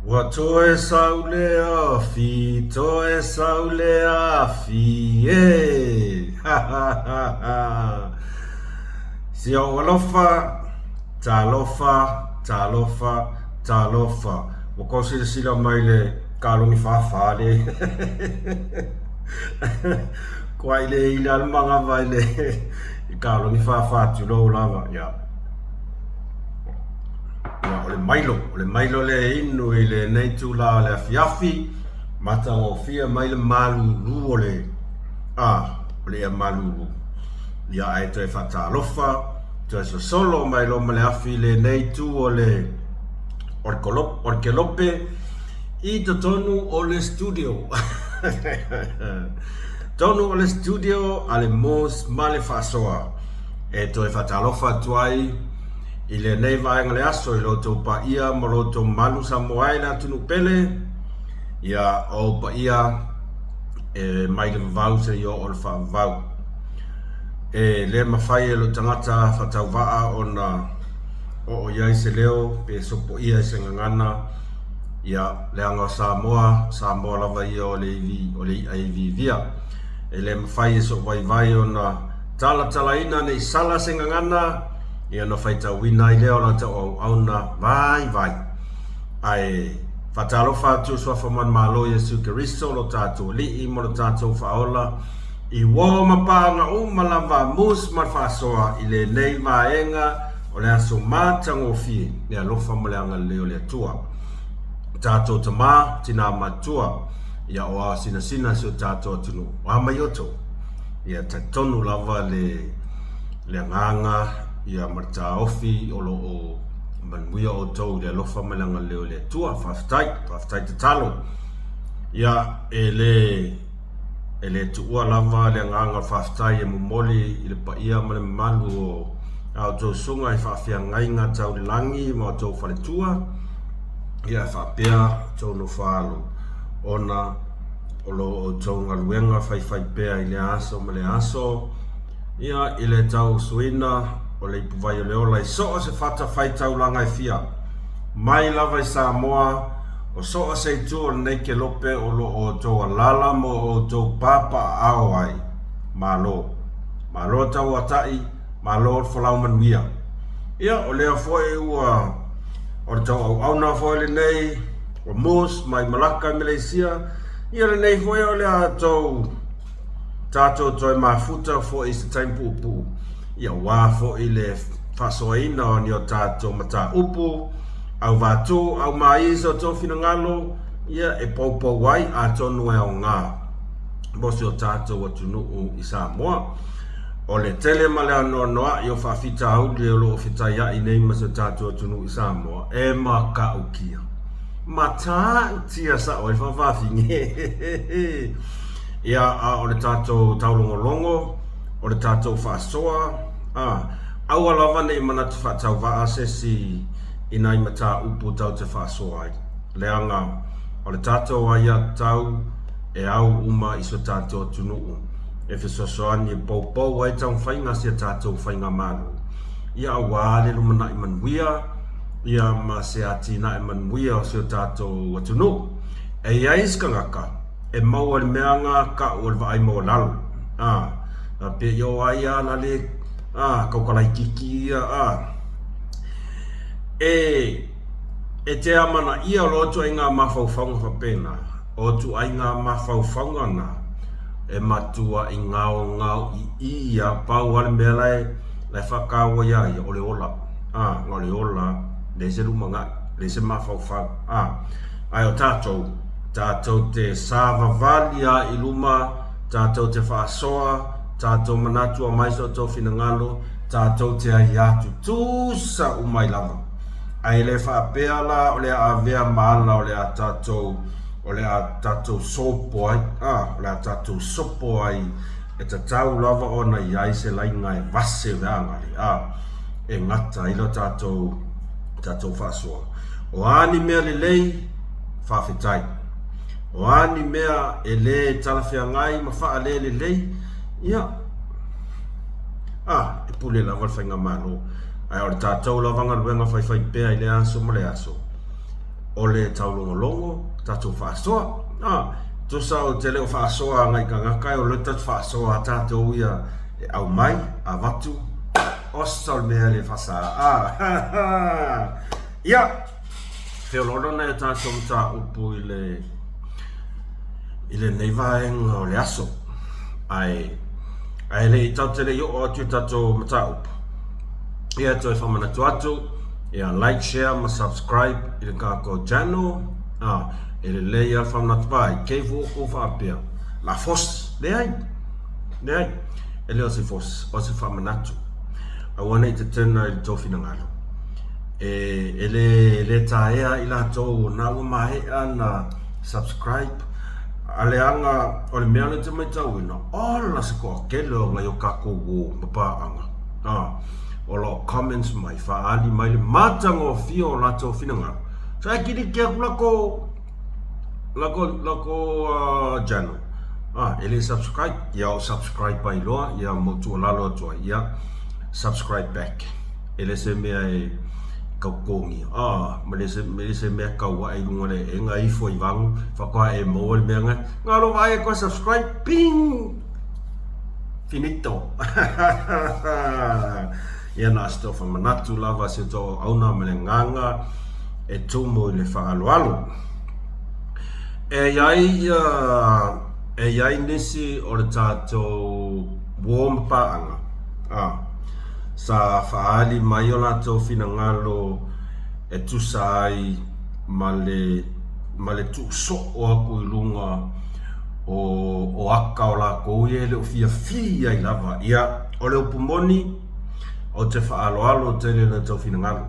Ua toe sau le afi, toe sau le afi, e! Ha ha ha ha! Si ou alofa, talofa, talofa, talofa. Ua kou silasila mai le kalogi fāfā le. Kuai le ila le manava i le kalogi fāfā tulou lava. Ia. Ia, o le mailo, o le mailo lea e inu i lenei itula o le afiafi, matagofie mai le malulu o le, a, o le ea malulu. Ia, ae toe faatalofa, toe sosolo mai loa ma le afi i lenei itu o le, o le kolo, o le kelope i totonu o le studio. Tonu o le studio a le Moose ma le Faasoa. E toe faatalofa atu ai i lenei vaega o le aso i lo outou paia ma lo outou mamalu Samoa e le atunuu pele, ia o ou paia e mai le vavau seia oo i le faavavau. E le mafai e lou tagata faatauvaa ona oo i ai se leo pe sopoia i se gagana, ia leaga o Samoa, o Samoa lava ia o le ivi, o le i'a e iviivia. E le mafai e sou vaivai ona talatalaina ne i sala se gagana, ia ona faitauina ai lea o la tou auauna vaivai. Ae faatalofa atu i Suafa Manumalo Iesu Keriso lo tatou Alii ma lo tatou Faaola i uo ma paaga uma lava mus ma le faasoa i lenei vaega o le aso matagofie le alofa ma le agalelei o le Atua. Tatou tama, tina matua, ia o ao sinasina si o tatou atunuu. O a mai outou? Ia talitonu lava le le agaga ia ma le taofi o lo o manuia outou i le alofa ma le agalelei o le Atua. Faafetai, faafetai tatalo. Ia, e le e le tuua lava le agaga o le faafetai e momoli i le paia ma le mamalu o a outou susuga i faafeagaiga tau le lagi ma outou faletua, ia faapea outou nofo-a-alo ona o lo outou galuega faifaipea i lea aso ma lea aso. Ia, i le tausuina o le ipuvai o le ola i so o se fatafaitaulaga e fia, mai lava i Samoa, o so o se itu o lenei kelope o lo o outou alaala ma o outou papaaao ai. Malo. Malo tauatai, malo le folau manuia. Ia, o lea foi ua, o le tauauauna foi lenei o Moose mai Malaka i Maleisia, ia lenei foi o le a tou Tatou toe mafuta foi i se taimi puupuu, ia aua foi le faasoaina o ni o tatou mataupu, auvatū, aumāi so outou finagalo, ia e poupou ai atonu e aoga mo si o tatou atunuu i Samoa. O le tele ma le anoanoaʻi o faafitauli o lo o fetaiaʻi nei ma si o tatou atunuu i Samoa, e makaʻukia. Matautia sao ai le faafafine. Ia, a o le tatou taulogologo, o le tatou faasoa, a, aua lava ne i manatu faatauvaa se isi i nai mataupu tatou te faasoa ai, leaga o le tatou aiatatau e au uma i so tatou atunuu e fesoasoani e poupou ai taumafaiga a si a tatou faigamalo, ia aua le lumanai manuia, ia ma se atinae manuia o si o tatou atunuu. E i ai se tagata e maua i le mea nga ka'u o le vaai maualalo, a, a pea i o ai a la le, a, kaukalaikiki ia, a. E, e te amanaia o lo ituaiga mafaufauga faapena, o ituaiga mafaufauga na e matua'i gaogaoi'i a pau a le mea la e, la e faataua iā ia, o le ola, a, na o le ola, leai se lumanai, leai se mafaufau, a. Ae o tatou, tatou te savavali a i luma, tatou te faasoa, tatou manatu amai so outou finagalo, tatou te aiā tutusa uma ai lava. Ae le faapea la o le a avea ma ala o le a tatou, o le a tatou sopo ai, a, o le a tatou sopo ai, e tatau lava ona i ai se laina e vase veagale, a, e gata ai lo tatou, tatou faasoa. O a ni mea lelei, faafetai. O a ni mea e lē talafeagai ma faalē lelei, ia, a, e pule lava le Faigamalo. Ae o le tatou lava galuega faifaipea i lea aso ma lea aso, o le taulogologo tatou faasoa. A, tusa o te le o faasoa agai tagata e o le tatou faasoa a tatou ia e aumai, avatu, osa o le mea le fasa. A, ia, feoloolo nai o tatou mataupu i le i lenei vaega o le aso. Ae, ae le i tatou te le i oo atu i tatou mataupu, ia toe faamanatu atu, ia like, share ma subscribe i le tatou channel. Ah, e lelei lava le faamanatu vaai, kei fua kou faapea, la fosi. Leai, leai, e le o se fosi, o se faamanatu. Aua ne i tetena i le tou finagalo. E, e le, e le taea i latou o na ua maea na subscribe, a leaga o le mea lea ou te matauina, ola se toatele o nai o tatou uo ma paaga, a, o lo o comments mai, faaali mai le matagofie o latou finagalo. Sa e kiliki atu latou, latou, latou uh, channel, a, e le subscribe, ia o subscribe ai loa, ia mo tuualalo atu ai, ia subscribe back. E le se mea e kautogia, a, ma le se, le se mea kau ae i luga le e nga ifo i vagu, faatoa e maua le mea nga, nga lo vaai e koe subscribe, ping! Finito! Ia na o se tau whamanatu lava se tau auauna ma le agaga e tumu i le faaaloalo. E i ai ia, e i ai nisi o le tatou uo ma paaga, a, Sa faaali mai o latou finagalo e tusa ai ma le ma le tuusoo atu i luga o o aka o lakou ia e le o fiafia ai lava. Ia, o le upu moni, ou te faaaloalo tele i lo outou finagalo.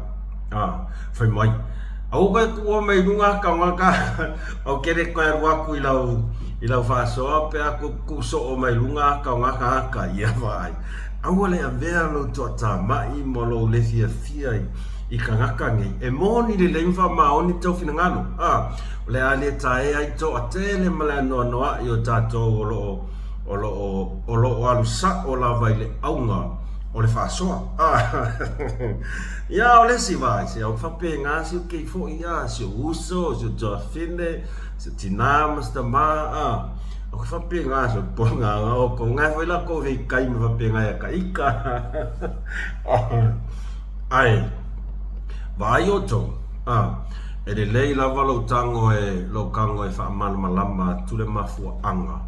A, fai mai, Aua koe tuua mai i luga aka o ngaka, ou te le toe alu atu i lau i lau faasoa pe a tuusoo mai i luga aka o ngaka aka. Ia vaai. Aua le avea lou toatamai ma lou le fiafia i tagata nei. E moni lelei ma faamaoni tou finagalo. A, o le a le taea ai toatele ma le anoanoai o tatou o lo o, o lo o, o lo o alu sao lava i le auga o le faasoa. A, ia o le isi vaai, se au faapena si ou kei foi, a, si ou uso, si ou tuafine, si ou tinā ma si tamā, a. O ka faapena so ponga o ko ngai foi la ko hei kai ma faapena ia ka ika. Ai, vaai outou, a, e lelei lava lou tago e, lou tago e faamalamalama atu le mafuaaga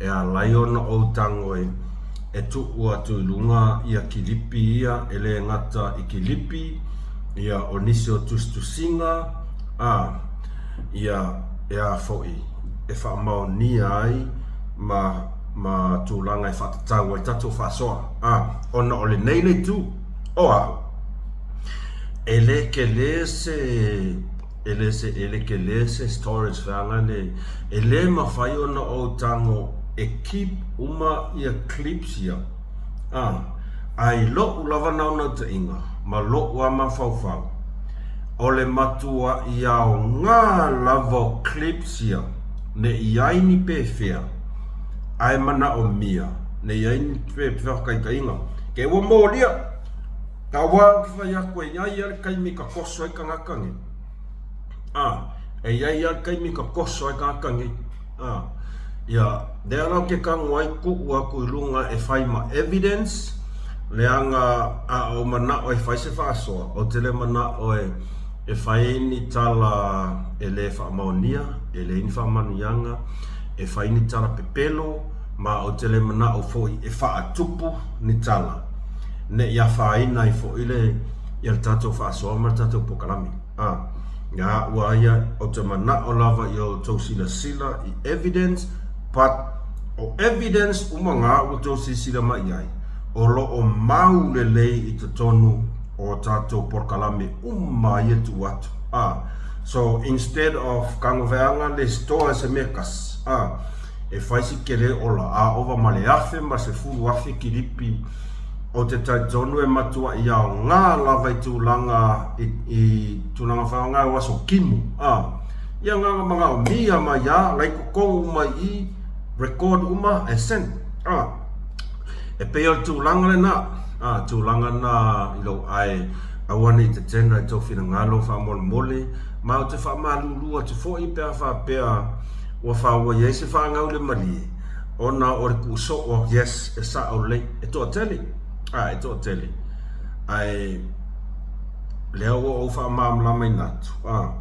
e ala ai ona ou tago e, e tuu atu i luga ia kilipi ia, e le gata i kilipi, ia o nisi o tusitusiga, a, ia e a foi. e faamaonia ai ma ma tulaga e faatatau ai tatou faasoa, a, ona o lenei le itu, o au, e le tele se, e le se, e le tele se storage feaga le, e le mafai ona ou tago e keep uma ia clips ia, a, a i loʻu lava naunautaiga ma loʻu a mafaufau, O le matuaʻi aoga lava o clips ia, ne i ai ni pefea, ae manaomia, ne i ai ni faataitaiga. Ke ua molia, aua ou te fai atu e i ai lava le taimi ka koso ai tagata nei. A, e i ai lava le taimi ka koso ai tagata nei. A, ia, lea la ou te tago ai tuu atu i luga e fai ma evidence, leaga a ou manao e fai se faasoa, ou te le manao e, e fai ni tala e le faamaonia, e leai ni faamanuiaga, e fai ni tala pepelo, ma ou te le manao foi e faatupu ni tala, ne i afaina ai foi le, ia le tatou faasoa ma le tatou polokalame. A, ia ua ia, ou te manao lava ia outou silasila i evidence, but o evidence uma nga ua outou silasila mai i ai, o lo o mau lelei i totonu o tatou polokalame uma ia tuu atu. A, so instead of kagoveaga le store se mea tasi, a, e fai si tele ola, a ova ma le afe ma 10,000 kilipi Ou te talitonu e matuaʻi aoga lava i tulaga i, i tulaga whaonga o aso kimu. A, ia nganga manaomia mai a, lai totonu uma i i, record uma e send. A, e pei o le tulaga lena, a, tulaga na i lou ae. Aua ne i tetena i tou finagalo faamolemole, ma ou te faamalulu atu foi pe a faapea ua faaauai ai se faagau le malie, ona o le kuusoo atu, yes, e sao lelei, e toatele, a, e toatele, ae lea ua ou faamalamalamaina atu, a,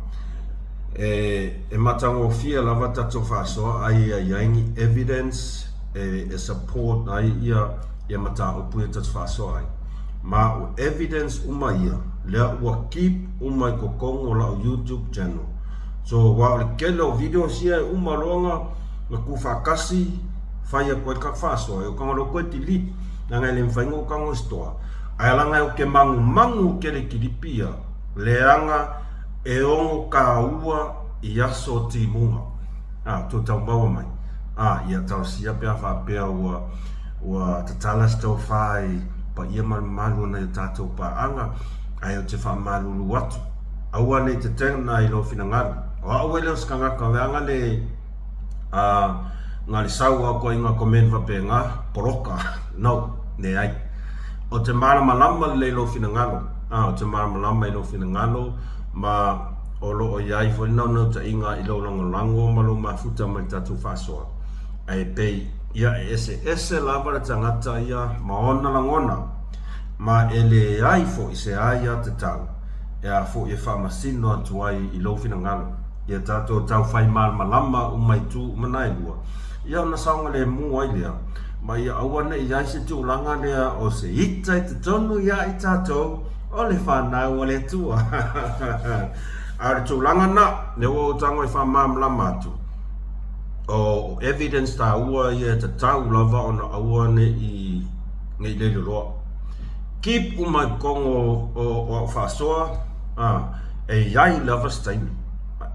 e, e matagofie lava tatou faasoa a ia i ai ni evidence e, e support ai ia, ia mataupu ia tatou faasoa ai. Ma o evidence uma ia, lea ua keep uma i totonu o lau YouTube channel. So, aua o le tele o videos ia e uma loa na, na tuufaatasi, fai atu ai le tatou faasoa, e tago loa toe delete, leaga e le mafai ona ou tago i store. Ae leaga ou te manumanu tele i kilipi ia, leaga e ono taua i aso o timuga. A, tou tau maua mai. A, ia talosia pe a faapea ua, ua tatala se tofa i paia ma le mamalu o nai o tatou paaga, ae ou te faamalulu atu, aua ne i tetena i lou finagalo. O au e le o se tagata leaga le, a, na le sau lava koe i nga comment faapena, poloka. No, leai. Ou te malamalama lelei i lou finagalo, a, ou te malamalama i lou finagalo, ma o lo o i ai foi le naunautaiga i lou lagolago ma lou mafuta mai le tatou faasoa. Ae pei, ia, e eseese lava le tagata ia ma ona lagona, ma e leai foi se aiatatau e a foi e faamasino atu ai i lou finagalo. Ia tatou tau fai malamalama uma i itu uma na e lua, ia ona saogalemu ai lea, ma ia aua ne i i ai se tulaga lea o se ita i totonu iā i tatou o le fanau a le Atua. A o le tulaga na, lea ua ou tago e faamalamalama atu, o evidence taua ia e tatau lava ona aua ne i ne i leiloloa. Keep uma i totonu o, o, o au faasoa, a, e i ai lava se taimi,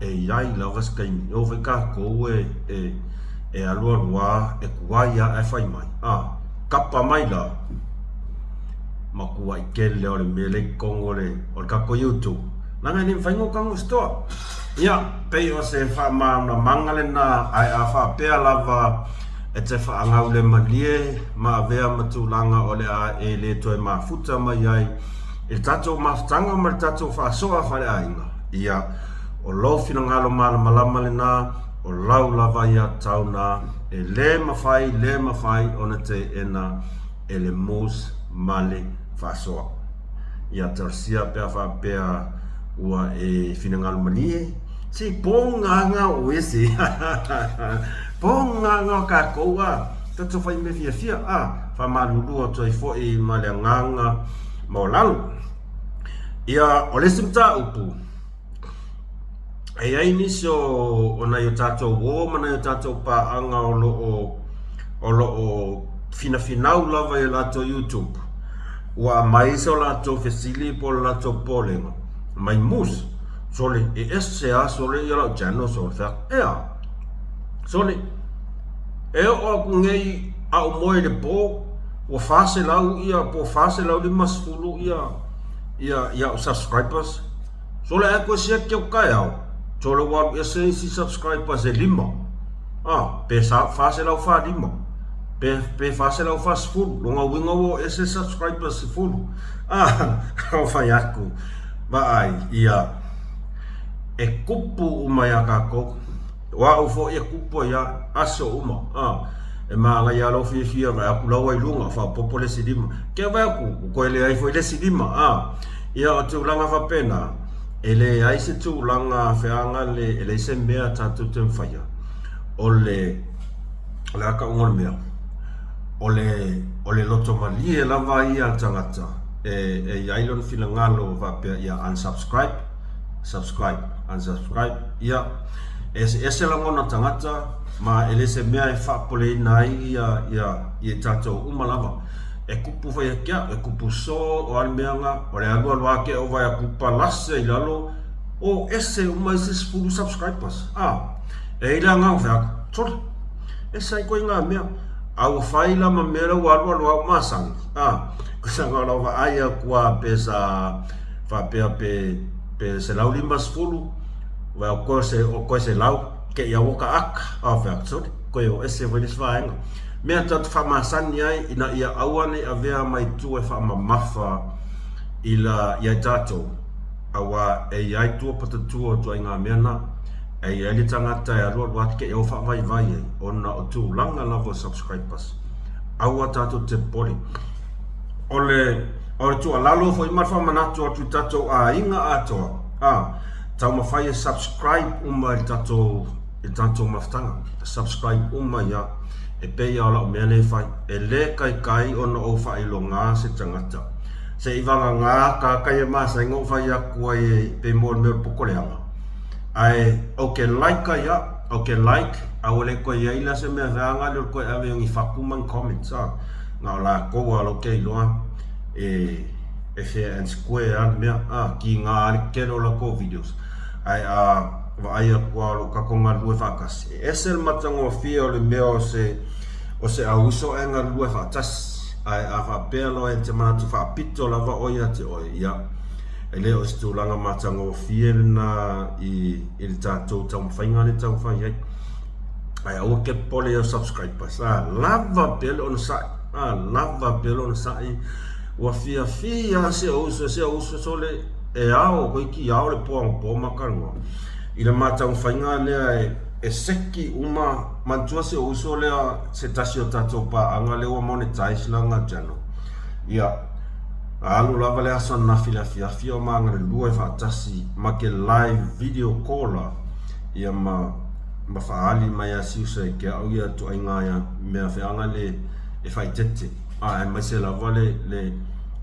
e i ai lava se taimi. E oo foi tatou e, e, e alualu lava, e tuai lava ae fai mai, a, kapa mai la, matuai tele o le mea lea i totonu o le, o le tatou YouTube. Leaga e le mafai ona tago se toa. Ia, pei o se faamalamalamaga lena, ae a faapea lava e te faagaulemalie ma avea ma tulaga o le a e le toe mafuta mai ai i le tatou mafutaga ma le tatou faasoa faaleaiga, ia, o lou finagalo malamalama lena, o lau lava ia tau na, e le mafai, le mafai ona teena e le mus ma le faasoa. Ia talosia pe a faapea ua e finagalo malie, se pogāga o ese. Pogāga o kākou a, tatou fai mea fiafia a, faamalulu atu ai foi ma le agaga maualalo. Ia, o le isi mataupu, E i ai nisi o, o nai o tatou uo ma nai o tatou paaga o lo o, o lo o finafinau lava i a latou YouTube, ua aumai so latou fesili po o le latou popolega, mai Moose, sole, e ese lava sole ia lau channel sole, fai atu, ea, sole, e oo atu nei a ou moe i le po, ua 400 ia, po o 450 ia, ia, ia au subscribers, Sole ae koe siaki au taeao, sole ua alu ese isi subscribers e lima, a, pe 445, pe, pe 440, lona uiga ua o ese subscribers sefulu, a, o fai atu, vaai, ia, e kupu uma iā tatou, O au foi e kupu ai a aso uma, a, e māngai a lou fiafia vae aku laua i luga, faaopoopo le isi lima. Ke vae aku, ua toe leai foi le isi lima, a. Ia, o tulaga faapena, e leai se tulaga feaga le, e leai se mea tatou te mafaia, o le, o le a tauga o le mea, o le, o le loto malie lava ia a le tagata e, e i ai lona finagalo faapea ia unsubscribe, subscribe, unsubscribe, ia, E eseese lagona tagata ma e le se mea e faapoleina ai ia ia ia tatou uma lava. E kupu fai ake au, e kupu so o a le mea nga, o le alualu ake o vai aku palase i lalo, o ese uma isi 10 subscribers. A, e i le agaga fai atu, sole, ese ai koe i ngā mea. A ua fai la ma mea la ua alualu au masani. A, koe o lau vaai aku a pe sa faapea pe, pe 150, Well, o koe se, o koe se lau, ke ia woka aka, a whea, sorry, koe o ese whai lesi vaenga. Mea tātou whamasani ai, ina ia aua nei avea mai tua e whaamamafa I la i ai tatou, auā e i ai tua patatua o ituaiga mea na, e i ai le tagata e alualu atu ke o faavaivai ai ona o tulaga lava o subscribers. Aua tatou te popole. O le o le tuualalo foi ma le faamanatu atu i tatou aiga atoa, a, taumafai e subscribe uma i le tatou i le tatou mafutaga. Subscribe uma ia, e pei lava o lau mea lea e fai. E le kaikai ona ou faailoga se tagata. Se i vagagā ka kai e masani ou fai atu ai e pei mo le mea o le pokoleaga. Ae ou te like ai a, ou te like, a ua le toe i ai la se mea feaga lea o le toe ave o ni fatu ma ni comments a. Na o latou a la ou te iloa e e fair and square a le mea a, kiga a le tele o latou videos. Ae a vaai atu a o lo o tatou galulue faatasi, e ese le matagofie o le mea o se o se auuso ae galulue faatasi. Ae a faapea loa e te manatu faapito lava oe ia te oe, ia, e le o se tulaga matagofie lena i, i le tatou taumafaiga lea e taumafai ai. Ae aua ke popole i subscribers, a lava pea le onosai, a lava pea le onosai. Ua fiafia lava si ou uso, si ou uso sole e ao, toeitiiti ao le po anapo ma talanoa. I le ma taumafaiga lea e, e seki uma, manatua si ou uso lea se tasi o tatou paaga lea ua monetize lana channel. Ia, alu lava le aso ananafi i le afiafi o ma galulue faatasi ma ke live video call la, ia ma ma faaali mai a si uso e ke au ia ituaiga ia mea feaga le e faaeteete, a aemaise lava le le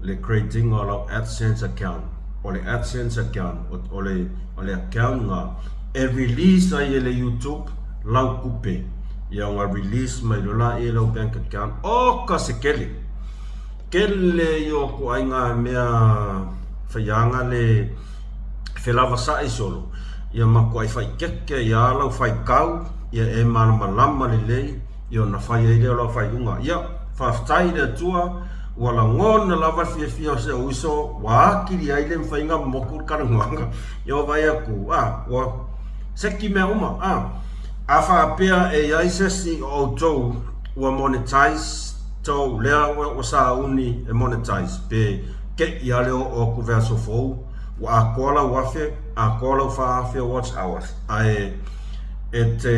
le create ina o lau AdSense account. O le AdSense account, o le o le account na e release ai e le YouTube lau tupe ia ona release mai loa laia i lau bank account oka se kele kele ia o ituaiga mea faiaga le felavasa'i solo ia matuai faikeke ia lau faitau ia e malamalama lelei ia ona fai ai lea o lau faaiuga. Ia, faafetai i le Atua ua lagona lava le fiafia o si ou uso ua atili ai le mafaiga motu le talanoaga. Ia ua vaai atu, a, ua seki mea uma, a. A faapea e i ai se isi o outou ua monetize tou lea ua sauni e monetize, pe te i lava le oo atu vaiaso fou, ua atoa lau 1000, atoa lau 4000 watch hours, ae e te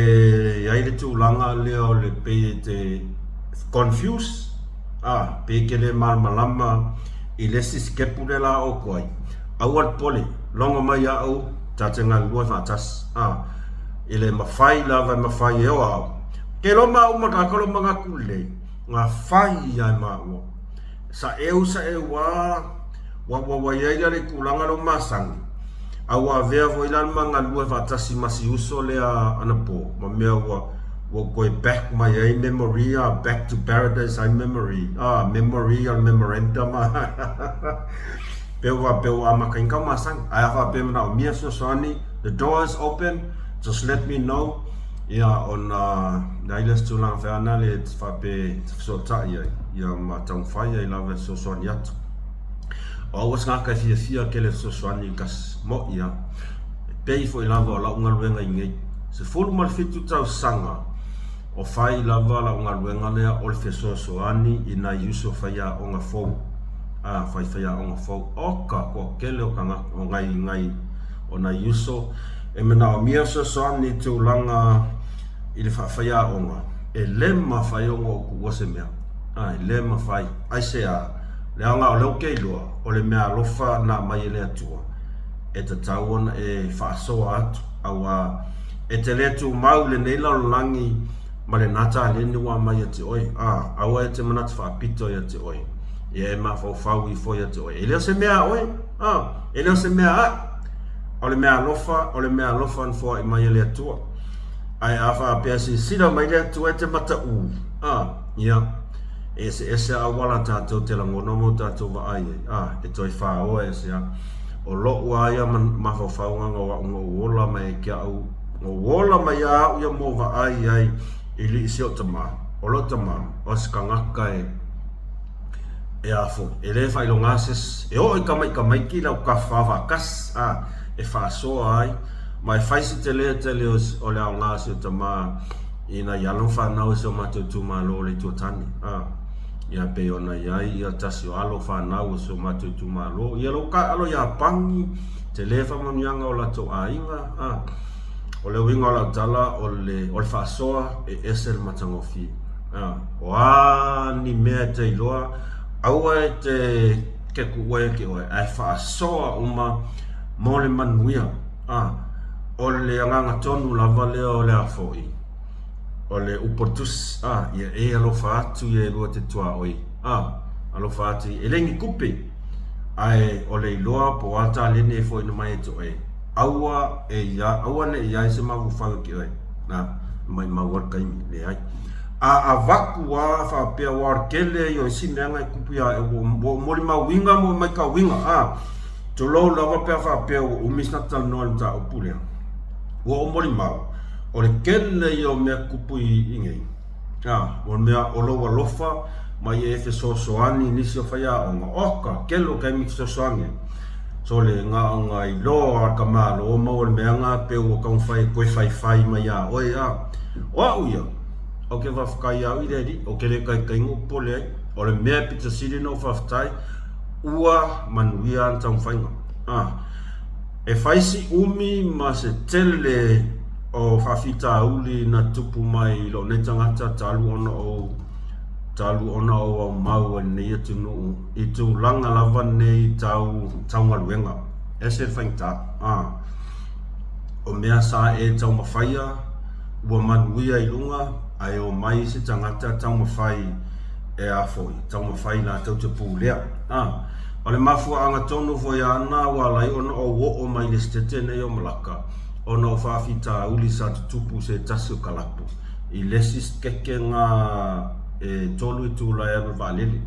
i ai le tulaga lea o le pei e te confuse, a, pei e te le malamalama i le isi sitepu lea la oo atu ai, aua le popole, logo mai au ta te galulue faatasi, a, i le mafai lava e mafai e o au. Ke iloa maua ma tagata o lo o manatu lelei, na fai lava e maua. Saeu saeu a, ua ua ua i ai la le tulaga lea o masani, a ua avea foi la le ma galue faatasi ma si uso lea anapo, ma mea ua ua ou toe back mai ai memory a, back to paradise ai memory, a, memory o le memorandum a, pei ua faapea ua amata ai kau masani. Ae a faapea e manaomia fesoasoani, the door is open, just let me know, ia ona leai lea o se tulaga feaga lea e faapea e fesootai ai, ia ma taumafai ai lava e fesoasoani atu. O au o se tagata e fiafia tele e fesoasoani i kasi mo'i a, e pei foi lava o lau galuega i nei. 17 tausaga o fai lava lau galuega lea o le fesoasoani i nai uso faiaoga fou, a, fai faiaoga fou. Oka toatele o tagata, o nai, nai, o nai uso e manaomia fesoasoani i tulaga i le faafaiaoga, e le mafai ona ou tuua se mea. A, e le mafai. Aisea? Leaga o lea ou te iloa, o le meaalofa na aumai e le Atua, e tatau ona e faasoa atu, auā e te le tumau i lenei lalolagi ma lenā taleni ua aumai ia te oe. A, aua e te manatu faapito ia te oe, ia e mafaufau ifo ia te oe. E le o se mea a oe, a, e le o se mea aʻu. O le meaalofa, o le meaalofa na foai mai e le Atua. Ae a faapea silasila mai le Atua e te mataʻū, a, ia, e eseese auala tatou te lagona ma o tatou vaai ai, a, e toe whāoa e se a. O loʻu a ia mafaufauga na o aʻu na ou ola mai ai ke aʻu, na ou ola mai ia aʻu ia mo vaai ai i liʻi si oʻu tamā. O loʻu tamā, o se kanaka e, e a foi, e le faailoga se isi. E oo i kamaikamaiki lau kafa faatasi, a, e faasoa ai, ma e fai si tele tele o le aoga o si oʻu tamā i nai alo ma fanau i si o matou itumalo o le Itu o Tane. A, Ia pei ona i ai ia tasi o alo fanau o si o matou itumalo. Ia lou taaalo ia Pangi, tele faamanuiaga o latou aiga. A, o le uiga o lau tala o le, o le faasoa e ese le matagofie. A, o a ni mea e te iloa, aua e te ke kuua ia te oe, ae faasoa uma mo le manuia. A, o le agaga tonu lava lea o le a foi. O le upu a le Tusi, a, ia e alofa atu ia e lua te tuaoi, a, alofa atu ia, e le ni tupe, ae o le iloa po o a taleni e foina mai e te oe, aua e ia, aua ne i ai se mafaufau e te oe, a, maimau ai le taimi, leai. A avatu a faapea ua o le tele ia o isi mea na e tupu ia oe, ua ou molimauina ma ou maitauina, a, tulou lava pe a faapea ua umi se tagata talanoa i le mataupu lea, ua ou molimau, O le tele ia o mea tupu i nei, a, o le mea o lou alofa ma ia e fesoasoani i nisi o faiaoga, oka, tele o taimi fesoasoani ai. So le na ona iloa a ka Malo maua le mea na pe ua taumafai e toe faifai mai ia oe, a. O au ia, ou te faafetai ia au i le Alii, ou te le taitai ona ou popole ai. O le mea e pito sili ona ou faafetai, ua manuia ana taumafaiga, a. E fai si umi ma se tele o faafitauli na tupu mai i lou nei tagata talu ona ou talu ona ou aumau ai lenei atunuu i tulaga lava nei tau tau galuega. Ese le faigata. A. O mea sa e taumafaia ua manuia i luga ae omai se tagata taumafai e a foi, taumafai latou te pulea. A. O le mafuaaga tonu foi ana ua ala ai ona ou oo mai i le Setete nei o Malaka, ona o faafitauli sa tutupu i se tasi o kalapu, i le isi Setete na e tolu itula e alu i le vaalele,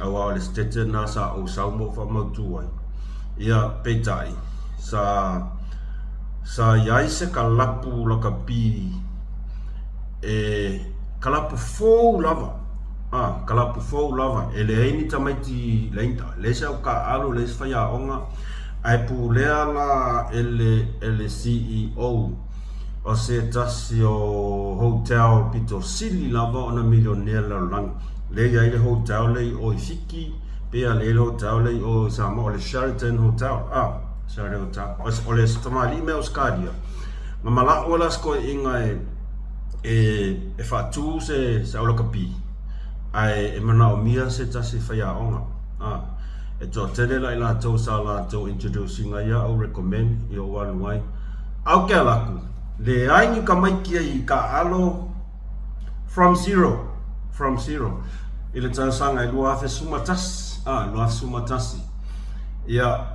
aua o le Setete na sa ou sau ma ou faamautu ai. Ia, peitai, sa, sa i ai se kalapu lakapi e kalapu fou lava, A, kalapu fou lava, e leai ni tamaiti, leai, leai se au taaalo, leai se faiaoga, ae pulea la e le, e le CEO o se tasi o hotel pito sili lava ona milionea i le lalolagi. Lea e i ai le hotel lea i o i Fiti, pei lea e i ai le hotel lea i o i Samoa, o le Sheraton Hotel, a, Sheraton Hotel. O le tamalii mai Ausetalia, na malao ai la se toeaiina e, e faatu se, se aulakapi, ae e manaomia se tasi faiaoga. A, e toatele la i latou sa latou introduce ina ia au recommend i ou alu ai. A ou te ala atu, leai ni tamaiti ai i taaalo from zero, from zero, i le tausaga e 2011, a, 2011. Ia,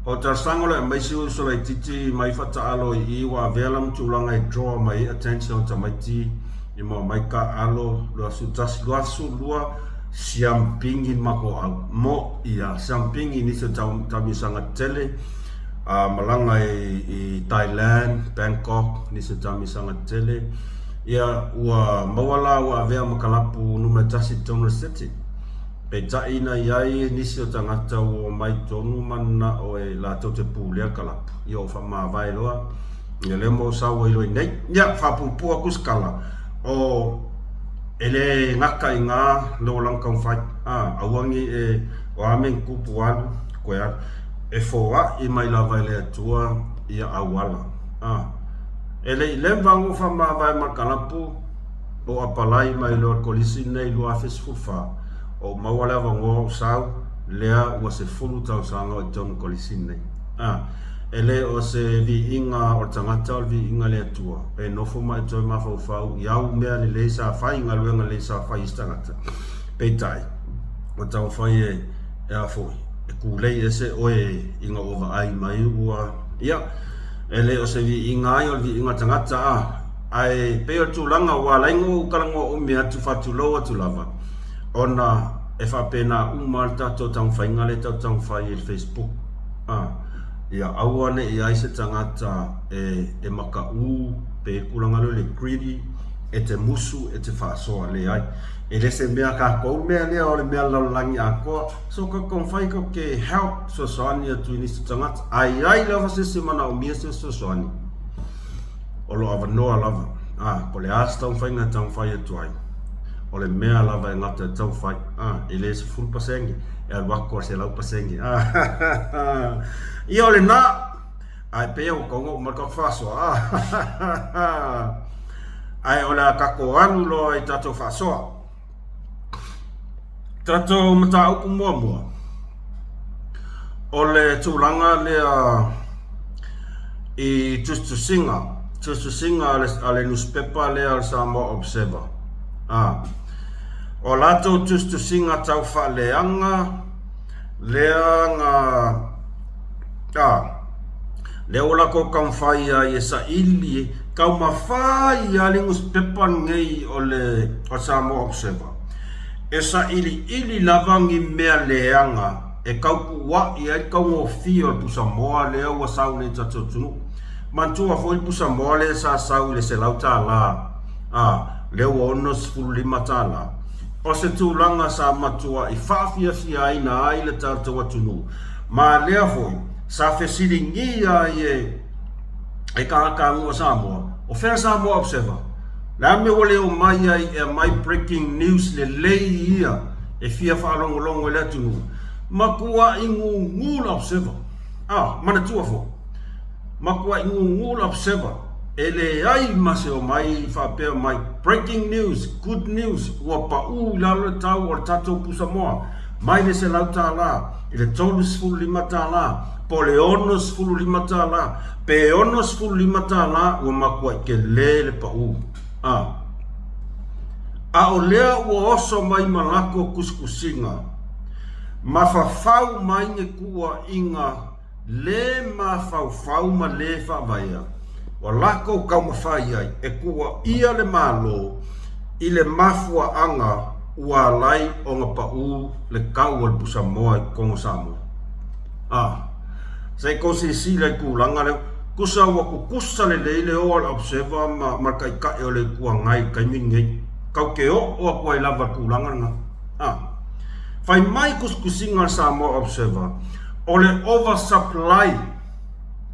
O talosaga o le aumai si uso laititi mai fataalo i i ua avea la ma tulaga e draw mai ai attention o tamaiti i moa mai taaalo 21 22 siampingi ni matou au mo ia siampingi nisi o taumisaga tetele a malaga i Thailand Bangkok nisi o taumisaga tetele ia ua maua la ua avea ma kalapu numera tasi i totonu o le city. Peitai na i ai nisi o tagata ua omai tonu mananao e latou te pulea kalapu, ia o faamavae loa, ia lea mo sau ai loa i nei. Ia, faapuupuu atu se tala, o e le gata i gā le olaga taumafai, a, aua nei e, o a mea ni tupu alu, toe alu, e foai mai lava e le Atua ia auala, a. E le i leva ona ou faamavae ma le kalapu, O apalai mai loa le Kolisi lenei i 2014, o maua le avanoa o sau, lea ua 10 tausaga o i totonu le Kolisi lenei. A, e le o se viiga o le tagata o le viiga i le Atua, e nofo ma e toe mafaufau i au mea lelei sa fai, galuega lelei sa fai i isi tagata. Peitai, ua taumafai e, e a foi, e kulei ese oe ina ua vaai mai ua, ia, e le o se viiga ai o le viiga o le tagata, a. Ae pei o le tulaga ua ala ai ona ou talanoa umi atu faatulou atu lava, ona e faapena uma le tatou taumafaiga lea tatou te taumafai i le Facebook. A, ia aua ne i ai se tagata e, e makaʻu pe i le tulaga lea o le greedy, e te musu, e te faasoa. Leai. E le se mea tatou mea lea o le mea lalolagi atoa. So tatou taumafai tatou te help, fesoasoani atu i nisi tagata. A i ai lava se isi e manaomia se fesoasoani, O lo o avanoa lava. A, po o le a se taumafaiga e taumafai atu ai. O le mea lava e gata e taufai, a, e le 10%, e alu atu a le 100%. A, ia o lena, ae pei ua tau ona uma le tatou faasoa, a, ae o le a tatou alu loa i tatou faasoa. Tatou mataupu muamua, o le tulaga lea i tusitusiga, tusitusiga a le nusipepa lea o le Samoa Observer. A, o latou tusitusiga tau faaleaga lea na A, lea ua latou taumafai ai e saili, taumafai lava le nusipepa lenei o le Samoa Observer e sailiili lava ni mea leaga e tautuua'i ai le taugofie o le pusamoa lea ua sau nei i le tatou atunuu. Manatua foi le pusamoa lea sa sau i le $100, a, lea ua $65. O se tulaga sa matua'i faafiafiaina ai le tatou atunuu, ma lea foi sa fesiligia ai e e tagatanuu o Samoa, o fea Samoa Observer? O le a le mea ua le omai ai e aumai breaking news lelei ia e fia faalogologo i le atunuu? Matuai gugu le Observer. Ah, manatua foi, matuai gugu le Observer e leai ma se omai faapea mai breaking news, good news, ua pau i lalo le tau o le tatou pusamoa mai le $100 i le $35 po o le $65, pe $65 ua matuai tele le pau. A. A o lea ua oso mai ma latou tusitusiga, mafafau mai ni tuuaiga lē mafaufau ma lē faavaea, ua latou taumafai ai e tuuaia le Malo i le mafuaaga ua ala ai ona pau le tau o le pusamoa i totonu o Samoa. A. Se i tou silasila i tulaga lea, tusa ua tutusa lelei le o a le Observer ma ma le Taitai o le Itu Agai i le taimi lenei. Tatou te oo atu ai lava i le tulaga lena. A. Fai mai tusitusiga a le Samoa Observer, o le oversupply,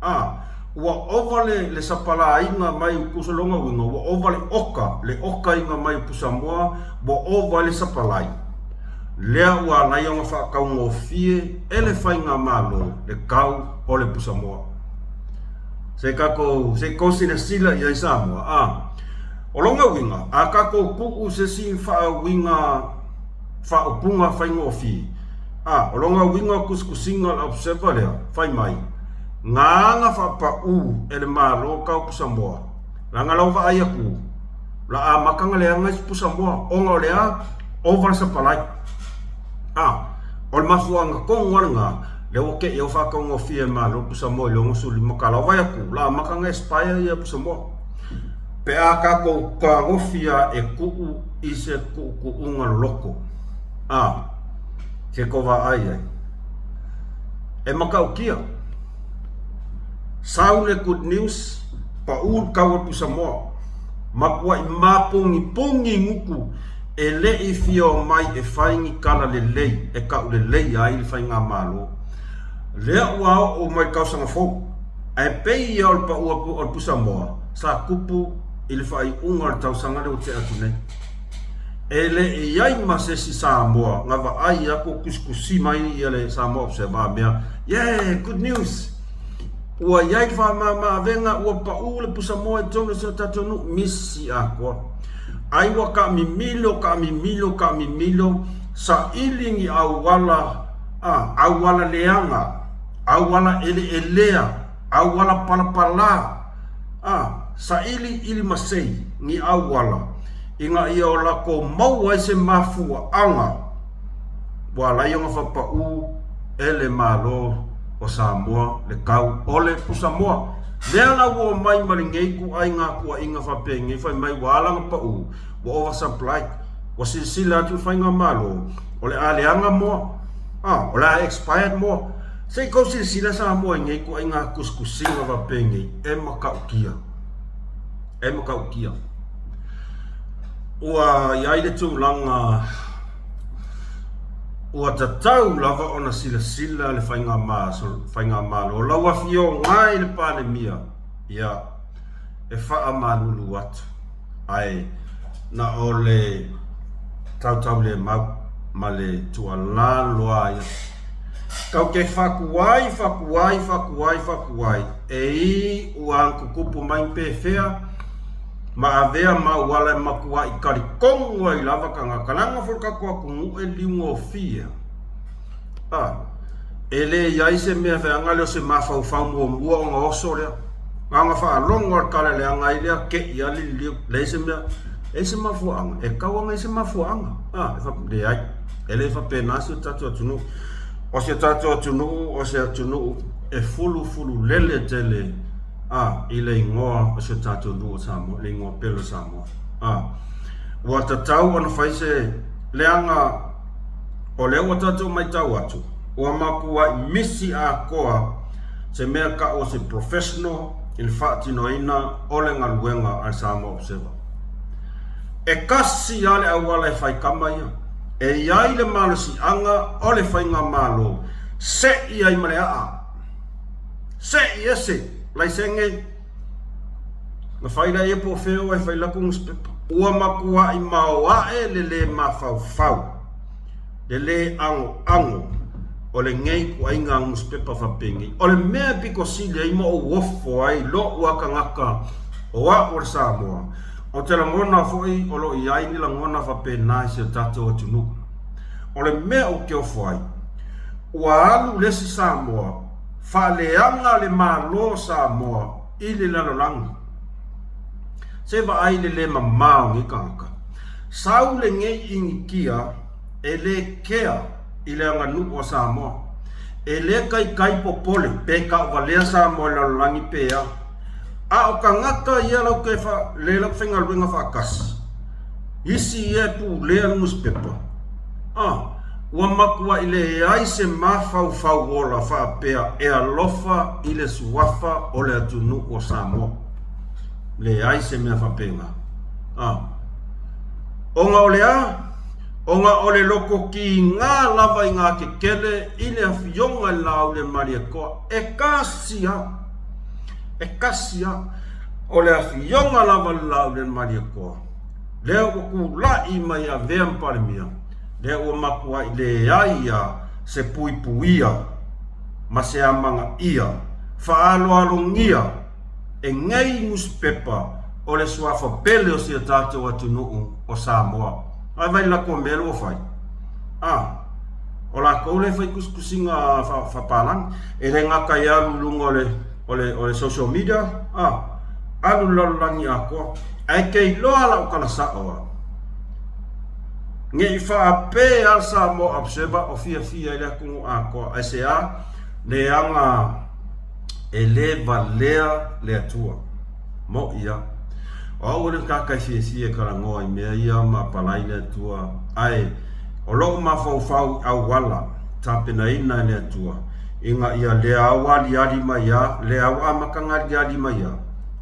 a, ua ova le le sapalāiga mai tusa lona uiga ua ova le oka, le okaina mai o pusamoa ua ova ai le sapalai. Lea ua ala ai ona faataugofie e le faigamalo le tau o le pusamoa. Se i tatou, se i tou silasila i ai Samoa, a. O lona uiga, a tatou tuu se isi faauiga faaupuga faigofie, a, o lona uiga o tusitusiga o le Observer lea, fai mai, na aga faapau e le Malo tau pusamoa, leaga lau vaai atu, la amata ona leaga isi pusamoa, ona o le a? Ova le sapalai. A, o le mafuaaga tonu lava lena, lea ua te i au faataugofie e le Malo le pusamoa i le $65. Vaai atu, la amata ona expire ia pusamoa. Pe a tatou tagofi lava e tuu i se tuutuuga loloto, a, se tou vaai ai. E matautia. Sau le good news, pau le tau o le pusamoa. Matuai mapugipugi gutu e le i fia omai e fai ni tala lelei e tau lelei ai le faigamalo. Lea ua oo mai le tausaga fou, ae pei ia o le pau atu o le pusamoa sa tupu i le faaiuga o le tausaga lea ua tea atu nei. E le i ai ma se isi Samoa na vaai atu o tusitusi mai ia le Samoa Observer a mea, yeah, good news! Ua i ai le faamama-avega, ua pau le pusamoa i totonu o si o tatou nuu, misi atoa. Ai ua taamimilo, taamimilo, taamimilo, saili ni auala, a, auala leaga, auala eleelea, auala palapala, a, saili ili masei ni auala, ina ia o latou maua ai se mafuaaga ua ala ai ona faapau e le Malo o Samoa le tau o le pusamoa. Lea la ua omai ma lenei ituaiga tuuaiga faapenei fai mai ua ala ona pau, ua over supply, ua silasila atu le faigamalo o le a leaga moa, a, o le a expired moa. Se i tou silasila Samoa i nei ituaiga tusitusiga faapenei e matautia. E matautia. Ua i ai le tulaga ua tatau lava ona silasila le Faigamalo, lau Afioga i le Palemia, ia, e faamalulu atu, ae na o le. Tautaulemau ma le tuualalo a ia. Kau ke whakuai, whakuai, whakuai, whakuai, e i ua ankukupu mai pefea, ma avea ma uala e makuai kalikongu ai lava kangaka. Leaga foi le tatou atunuu e liugofie. A, e le i ai se mea feaga lea o se mafaufau muamua ona oso lea. Na ona faalogo lava i le tala leaga ai lea, te i lava le liliu. Leai se mea, leai se mafuaaga. E tatau lava ona i ai se mafuaaga. A, e faapea, leai, e le faapena si o tatou atunuu. O si o tatou atunuu, o se atunuu e fulufululele tele a, i le igoa o si o tatou nuu o Samoa, le igoa pele o Samoa. A, ua tatau ona fai se leaga O lea ua tatou matau atu, ua matuai misi atoa se mea tau o se professional i le faatinoina o le galuega a le Samoa Observer. E kasi lava le auala e fai kama ia. E i ai le malosiaga o le faigamalo se'i ai ma le aa. Se'i ese laisene Na fai laia po o fea oe e fai lako nusipepa. Ua matuai maoae le lē mafaufau, le lē agoago o lenei ituaiga nusipepa faapenei. O le mea e pito sili ai ma ou ofo ai lo'u a tagata o a'u o le Samoa, ou te lagona foi o lo o i ai ni lagona faapena i si o tatou atunuu. O le mea ou te ofo ai, ua alu le isi Samoa faaleaga le Malo o Samoa i le lalolagi. Se vaai le le mamā o nei tagata. Sau lenei Initia e le kea i le aganuu a Samoa. E le taitai popole pe tauvalea Samoa i le lalolagi pe a. A o tagata ia lau te fa, le lau faigaluega faatasi, isi ia e pulea le nusipepa. A, Ua matuai leai se mafaufau ola faapea e alofa i le suafa o le atunuu o Samoa. Leai se mea faapena. A. Ona o le a? Ona o le loko kiga lava i ngā kekele i le afioga i le Laauli-a-Malietoa. E kasi a. E kasi a. O le afioga lava i le Laauli-a-Malietoa, lea ua tula'i mai avea ma Palemia, lea ua matuai leai a se puipuia ma se amanaia faaaloalogia e nei nusipepa o le suafa pele o si o tatou atunuu o Samoa. Ae vaai latou mea lea ua fai? A, o latou lea e fai tusitusiga faapalagi. E le gata i alu i luga o le, o le, o le social media, a, alu i le lalolagi atoa. Ae te iloa lau tala sao a. Ne i faapea le Samoa Observer o fiafia i le atunuu atoa, aisea? Leaga e le valea le Atua. Moʻi a. O au o le tagata e fiafia e talanoa i mea ia ma apalai le Atua, ae o loʻu mafaufau i auala tapenaina e le Atua, ina ia le au aliali mai a, le au amataga aliali mai a,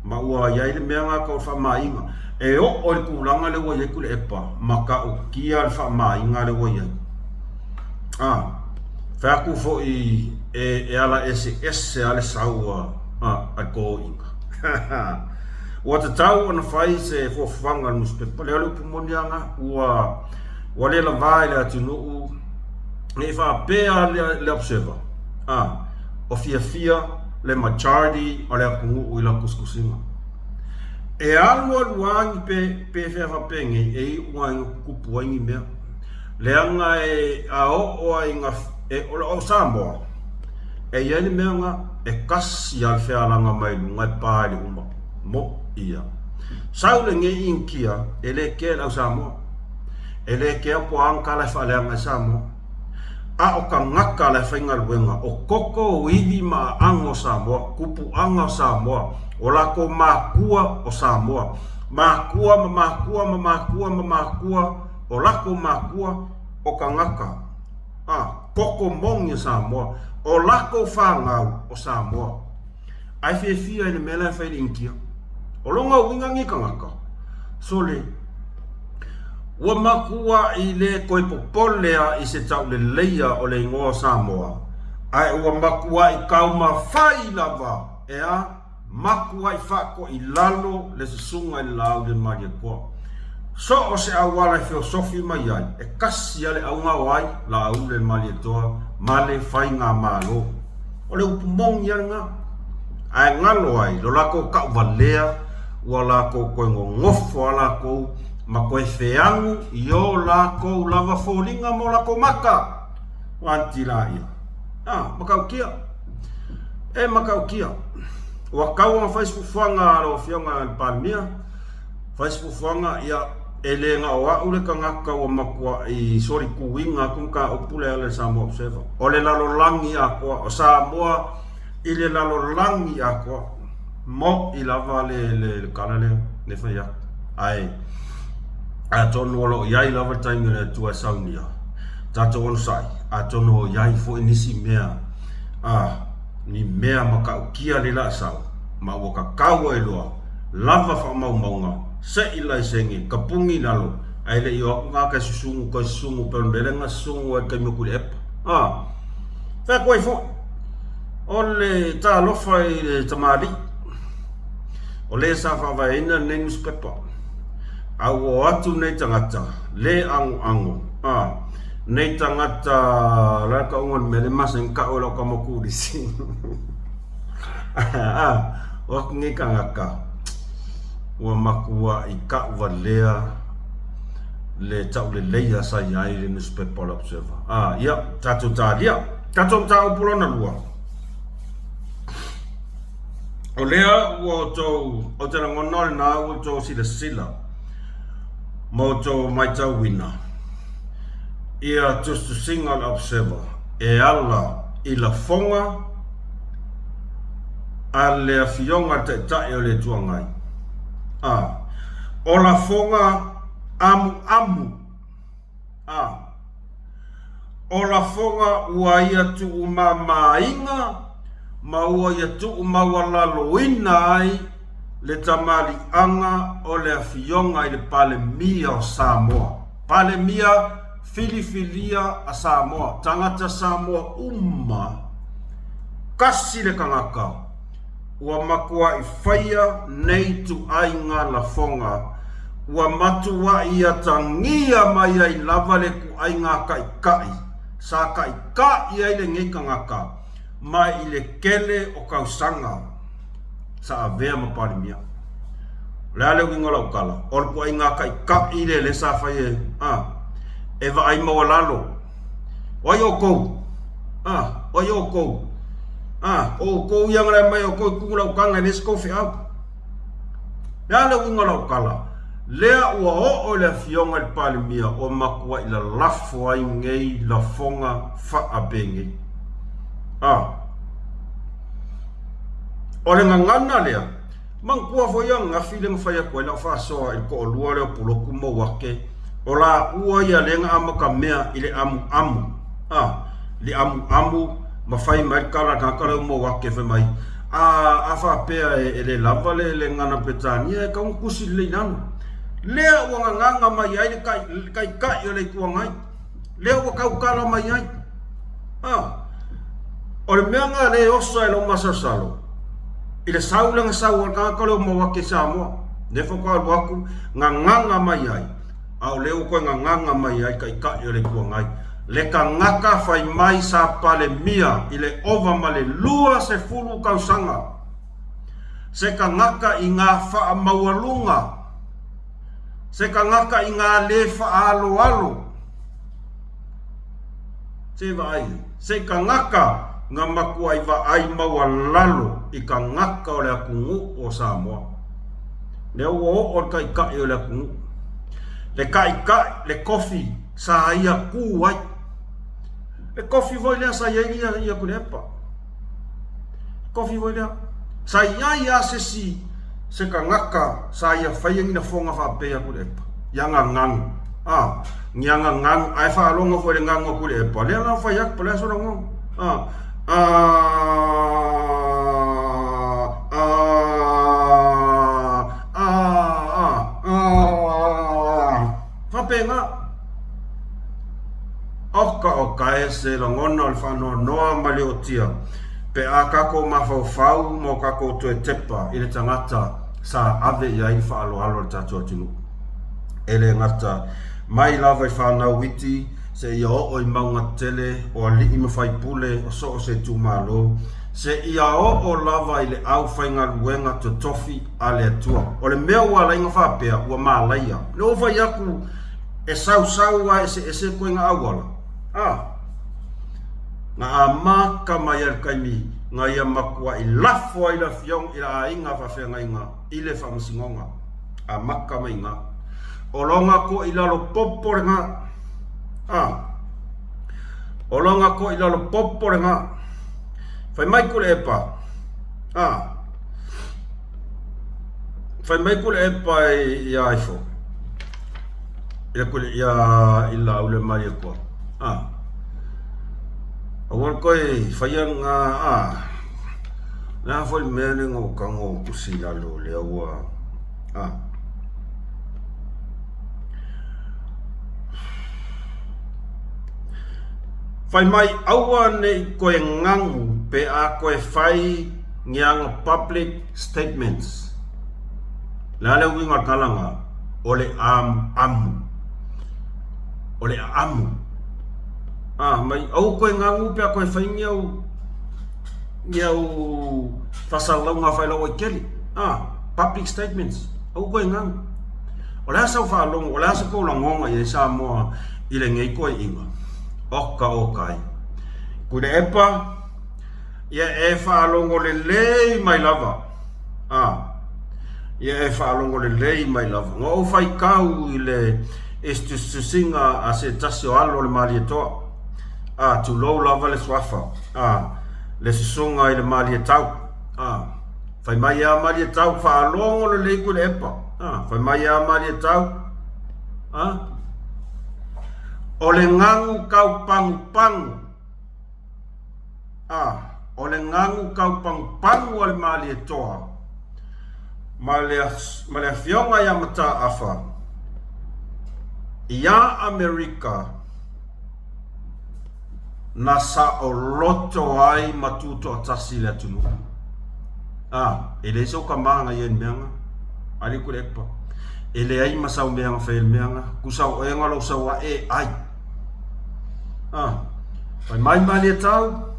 ma ua i ai le mea na tau faamaina. E oo i le tulaga lea ua i ai Tuilaepa, matautia le faamaina lea ua i ai. A, fai atu foi e, e ala eseese lava le sau a, a, a le toeaina. Ua tatau ona fai se fuafuaga a le nusipepa. Lea o le upu moni lava lena, ua, ua le lavā i le atunuu, ne i faapea le, le Observer, a, o fiafia le majority o le atunuu i lau tusitusiga. E alualu lava ni pe, pefea faapenei e iu lava ina tutupu ai ni mea. Leaga e, a oo lava ina, e, o Samoa, e i ai le mea lena, e kasi lava le fealaga mai luga e pa i le uma. Moʻi ia. Sau lenei Initia, e le kea i le au Samoa. E le kea po o a ni tala e faaleaga ai Samoa. A o tagata la e faigaluega, o koko, o ivi ma aaga o Samoa, tupuaga o Samoa, o latou makua o Samoa, makua ma makua ma makua ma makua o latou makua o tagata, a, koko moni o Samoa, o latou fanau o Samoa. Ae fiafia i le mea la e fai i le Initia. O lona uiga nei tagata, sole, ua matuai le toe popole a i se tauleleia o le igoa o Samoa, ae ua matuai taumafai lava e a matuai faatoilalo le susuga i le Laau i le Malietoa. So o se auala e feosofi mai ai, e kasi a le auga o ai, Laauli le Malietoa ma le Faigamalo. O le upu moni a lena. Ae galo ai lo lakou kauvalea ua lakou toe gogofo a lakou ma toe feagu i o lakou lava foliga ma o lakou maka. Ua anti laia. A, matautia. E matautia. Ua tau ona fai se fuafuaga a lau Afioga i le Palemia, fai se fuafuaga, ia, e le na o au le tagata ua matuai solituina atu mataupu lea a le Samoa Observer. O le lalolagi atoa, o Samoa i le lalolagi atoa. Mo'i lava le, le, le tala lea, le fai atu. Ae, atonu o lo o i ai lava le taimi o le Atua e saunia, tatou onosai, atonu o i ai foi nisi mea, a, ni mea matautia le la sau, ma ua tatau ai loa, lava faamaumauga, se'i laisene, tapuni i lalo, ae le i o atu tagata e susunu, toe susunu pei o le mea lea na susunu ai i le taimi o Tuilaepa. A, fai atu ai foi, o le talofa i le tamalii, o le sa faavaeina lenei nusipepa, a ua o atu nei tagata, le agoago, a, nei tagata, o le a le tauga o le mea lea e masani ona tau e lau tama turisi, a, o atu nei tagata, ua matuai tauvalea le tauleleia sa i ai le nusipepa o le Observer. A, ia, tatou talia. Tatou mataupu lona lua. O lea ua outou, ou te lagona o lena ua outou silasila ma outou matauina ia tusitusiga o le Observer e ala i lafoga a le Afioga i le Taitai o le Itu Agai, a o lafoga amuamu, a o lafoga ua ia tuumamaina ma ua ia tuumaualaloina ai le tamaliiaga o le Afioga i le Palemia o Samoa, Palemia filifilia a Samoa, tagata Samoa uma, kasi le tagata ua matuai faia nei ituaiga lafoga, ua matuai atagia mai ai lava le ituaiga taitai sa taitai ai lenei tagata mai i le tele o tausaga sa avea ma Palemia. O le a le uiga o lau tala? O le ituaiga taitai lea lea sa fai e, a, e vaai maualalo. O ai outou? A, o ai outou? A, o outou ia na mai outou i tumu lau taga e leai se tou feau. Le a le uiga o lau tala? Lea ua oo i le afioga i le Palemia ua matuai lalafo ai nei lafoga faapenei. A, o le gagana lea, Manatua foi ananafi lea na fai atu ai lau faasoa i le toalua lea o Pulotu ma Uake, o laua ia lea na amatamea i le amuamu, a, le amuamu ma fai mai le tala a le tagata lea o Mauake fai mai, a, a faapea e, e le lava le, le gagana Peretania, e tatau ona tusi lelei i lalo. Lea ua gagaga mai ai le, tai, le taitai o le Itu Agai. Lea ua tautala mai ai. A, o le mea lena lea e oso ai lou masalosalo, i le sau lea na sau ai le tagata lea o Mauake i Samoa, lea faatoa alu atu gagaga mai ai, a o lea ua toe gagaga mai ai Taitai o le Itu Agai, le tagata fai mai sa Palemia i le ova ma le 20 tausaga, se tagata i ngā faamaualuga, se tagata i ngā le faaaloalo, Se vaai, se tagata na matuai vaai maualalo i tagata o le atunuu o Samoa. Lea ua oo le taitai o le atunuu. Le taitai, le tofi sa ia tu ai. Le tofi foi lea sa i ai ia, ia Tuilaepa. Tofi foi lea. Sa i ai lava se isi, se tagata sa ia faia ni lafoga faapea ia Tuilaepa, ia gaganu, a, ni aga ganu, ae faalogo foi i le ganu a Tuilaepa, lea la ua fai atu, po o le a sona ganu, a, a, a, a, a, a, faapena. Oka oka e se lagona o le faanoanoa ma le ootia pe a tatou mafaufau ma o tatou toe tepa i le tagata sa ave i ai le faaaloalo a le tatou atunuu. E le gata, mai lava i fanau iti seia oo i mauga tele o alii ma faipule o so o se itumalo, seia oo lava i le aufaigaluega totofi a le Atua. O le mea ua ala ai ona faapea, ua malaia. Na ou fai atu, e sausau a eseese ituaiga auala, a, na amata mai lava i le taimi na ia matuai lafo ai le afioga i le aiga faafeagaiga i le faamasinoga. Amata mai i ina. O lona toilalo popo lena. A, o lona toilalo popo lena. Fai mai Tuilaepa, a, fai mai Tuilaepa ia ifo, ia Tuile, ia i Laaulialemalietoa, a, aua le toe faia lena, a, o le a foi le mea lea na ou tago ou tusi i lalo lea ua, a. Fai mai aua ne i toe gagu pe a toe fai ni ana public statements. O le a le uiga o le tala lena? O le amuamu. O le aamu. A, mai aua toe gagu pe a toe fai ni au ni au faasalalauga faalauaitele. A, public statements. Aua toe gagu. O le a sau faalogo, o le a se tou lagona i ai Samoa i lenei toeaiga? Oka oka ai. Tuilaepa, ia e faalogo lelei mai lava. A, ia e faalogo lelei mai lava. Na ou faitau i le tusitusiga a se tasi o alo o le Malietoa. A, tulou lava le suafa. A, le susuga i le Malietau. A, Fai mai ia Malietau, faalogo lelei Tuilaepa. A, fai mai ia Malietau, a, o le gagu kau pagupagu. A, o le gagu kau pagupagu a le Malietoa ma le, ma le afioga ia Mataafa iā Amerika, na saoloto ai ma tutoatasi le atunuu. A, e leai sau tama na ia i le mea na. Ali Tuilaepa. E leai ma sau mea na fai i le mea na. Tusa o oe na lou sau a e ai. A, fai mai Malietau,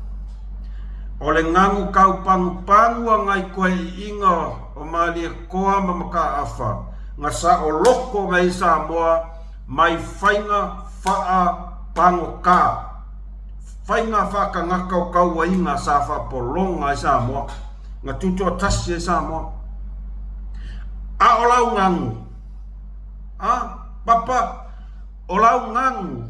o le gagu kau pagupagu a ngai koeʻiʻiga o Malietoa ma Mataafa na saoloko mai ai Samoa mai faiga faapagota, faiga faatagata o tauaiga sa faapologa ai Samoa, na tutoatasi ai Samoa. A o lau gagu, a, Papa, o lau gagu,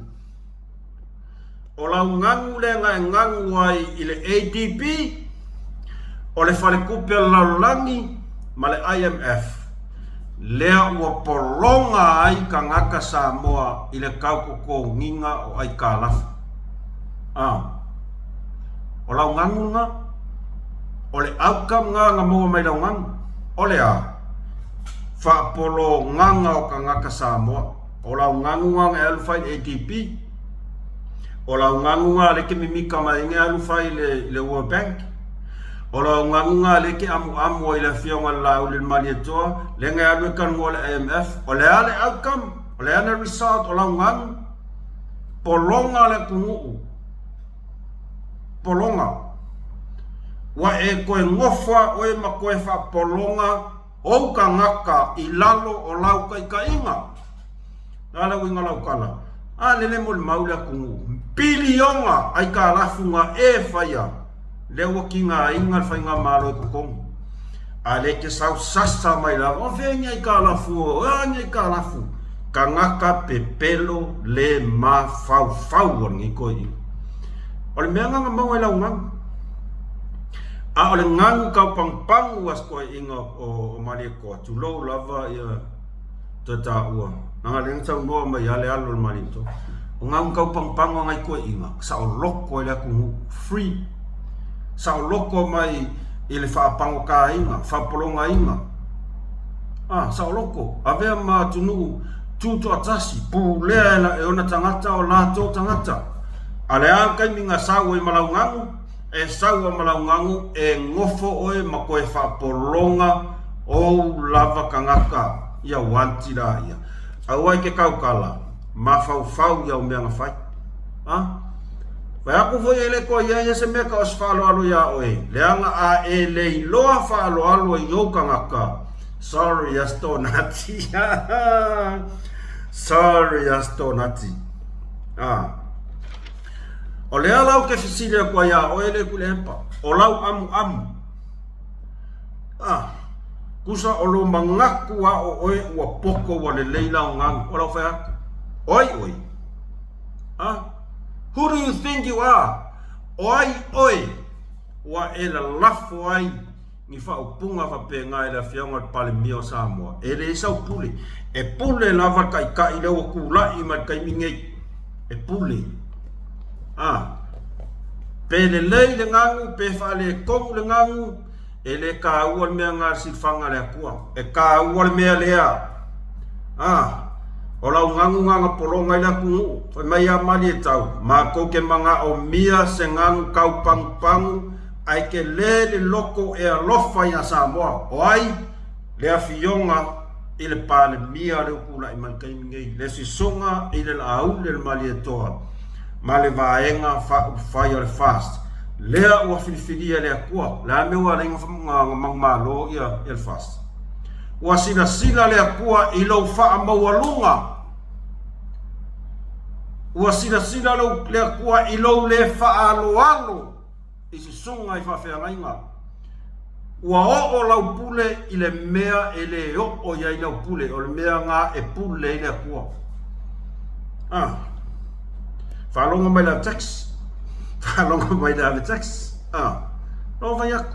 O lau gagu lea na e gagu ai i le ADB, o le Faletupe o le Lalolagi ma le IMF, lea ua pologa ai tagata Samoa i le tautotogiga o aitalafu. A. O lau gagu lena? O le outcome lena na maua mai lau gagu? O le a? Faapologaga o tagata Samoa. O lau gagu lena na e alu fai i le ADB, O lau gaguga lea e te mimita mai ai e alu fai i le World Bank. O lau gaguga lea e te amuamu ai i le Afioga i le Laauli le Malietoa, lea na e alu e talanoa i le IMF. O le a le outcome? O le a le result o lau gagu? Pologa le atunuu. Pologa. Ua e toe nofo lava oe ma toe faapologa ou tagata i lalo o lau taitaiga. O le a le uiga o lau tala? A lele molimau le atunuu, piliona aitalafu na e faia, lea ua tigaina le faigamalo i totonu. A lea e te sau sasa mai lava, o fea ni aitalafu, o a ni aitalafu? Tagata pepelo le mafaufau o lenei toeaina. O le mea lena na maua i lau galu. A o le galu taupagupagu a si toeaina o Malietoa, tulou lava ia toe taua, leaga lea na saunoa mai lava le alo o le Malietoa, o galu taupagupagu a nai toeaiina, saoloto ai le atunuu, free, saoloto mai i le faapagotaina, faapologaina, a, saoloto, avea ma atunuu tutoatasi, pulea e ona tagata o latou tagata. A o le a le taimi na sau ai ma lau galu? E sau a Malaugagu e nofo oe ma koe faapologa ou lava tagata ia wanti la ia. Aua e te tautala, mafaufau i au mea na fai. A? Fai atu foi e le toe i ai se mea ta o se faaaloalo iā oe, leaga a e le iloa faaaloalo i ou tagata, sorry Astonati. Sorry Astonati. A. O lea la ou te fesili atu ai iā oe le Tuilaepa, o lau amuamu, a, tusa o lou manatu a o oe ua poto ua lelei lau galu, o lau fai atu, o ai oe? A, who do you think you are? O ai oe ua e lalafo ai ni faaupuga faapena i le Afioga i le Palemia o Samoa? E leai sau pule. E pule lava le Taitai lea ua tulai mai i le taimi nei. E pule. A, pe lelei le galu, pe faaletonu le galu, e le taua le mea na i le silafaga a le Atua. E taua le mea lea. A, o lau galu na na pologa ai le atunuu. Fai mai a Malietau, matou te manaomia se galu tau pagupagu ae tele le loto e alofa iā Samoa. O ai? Le Afioga i le Palemia lea ua tulai mai i le taimi nei, le Susuga i le Laauli o le Malietoa ma le Vaega Faaupufai o le FAST, lea ua filifilia e le Atua. O le a le mea ua ala ai ona manumalo le FAST? Ua silasila le Atua i lou faamaualuga. Ua silasila le Atua i lou le faaaloalo i susuga i faafeagaiga. Ua oo lau pule i le mea e le oo i ai lau pule, o le mea na e pule ai le Atua. Ah. Faalogo mai le tax. Faalogo mai le ave tax. Ah. No vai aku.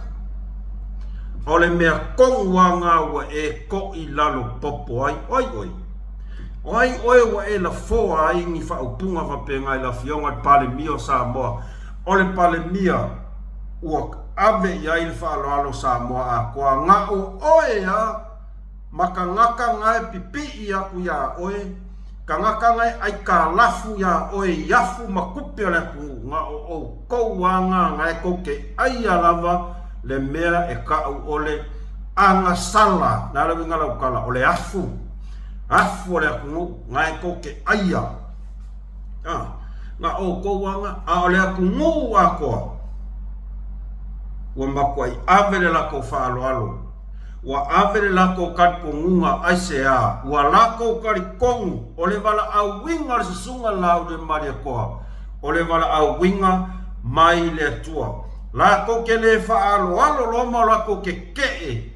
O le mea tonu lava na ua e koʻi lalo popo ai. Oi oi. O ai oe ua e lafoa ai ni faaupuga faapena i le Afioga i le Palemia o Samoa? O le Palemia ua ave i ai le faaaloalo Samoa atoa, na o oe a ma tagata na e pipii atu iā oe, tagata na e aikalafu iā oe i afu ma tupe o le atunuu, na o outou a na na e tou te aia lava le mea e taʻu o le agasala, le a le uiga lau tala, o le afu, afu o le atunuu na e tou te aia. A, na outou aga, a o le atunuu atoa, ua matuai ave le latou faaaloalo, ua ave le latou talitonuga aisea, ua latou talitonu o le valaauina o le Susuga Laaulialemalietoa, o le valaauina mai le Atua. Latou te le faaaloalo loa ma latou tetee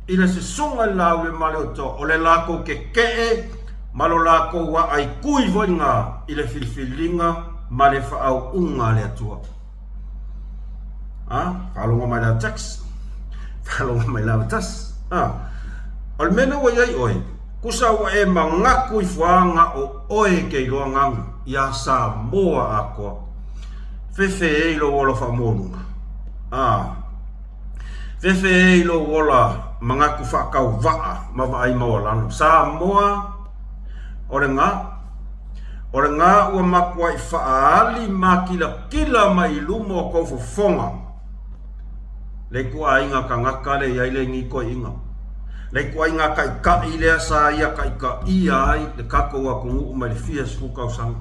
i le Susuga i le Laaulialemalietoa, o le latou tetee ma lo latou aaitui foi lena i le filifiliga ma le faauuga a le Atua. A, faalogo mai la tax. Faalogo mai la tas. A, o le mea lea ua i ai oe, kusa ua e manatu ifo lava na o oe e te iloa galu iā Samoa atoa. Fefe e i lou ola faamualuga. A, fefe e i lou ola manatu faatauvaa ma vaai maualalo. Samoa, o le ga, o le ga ua matuai faaali makilatila mai i luma o tou fofoga le ituaiga tagata lea e i ai lenei toeaina, le ituaiga taitai lea sa ia taitaia ai le tatou atunuu mai le fia sefulu tausaga.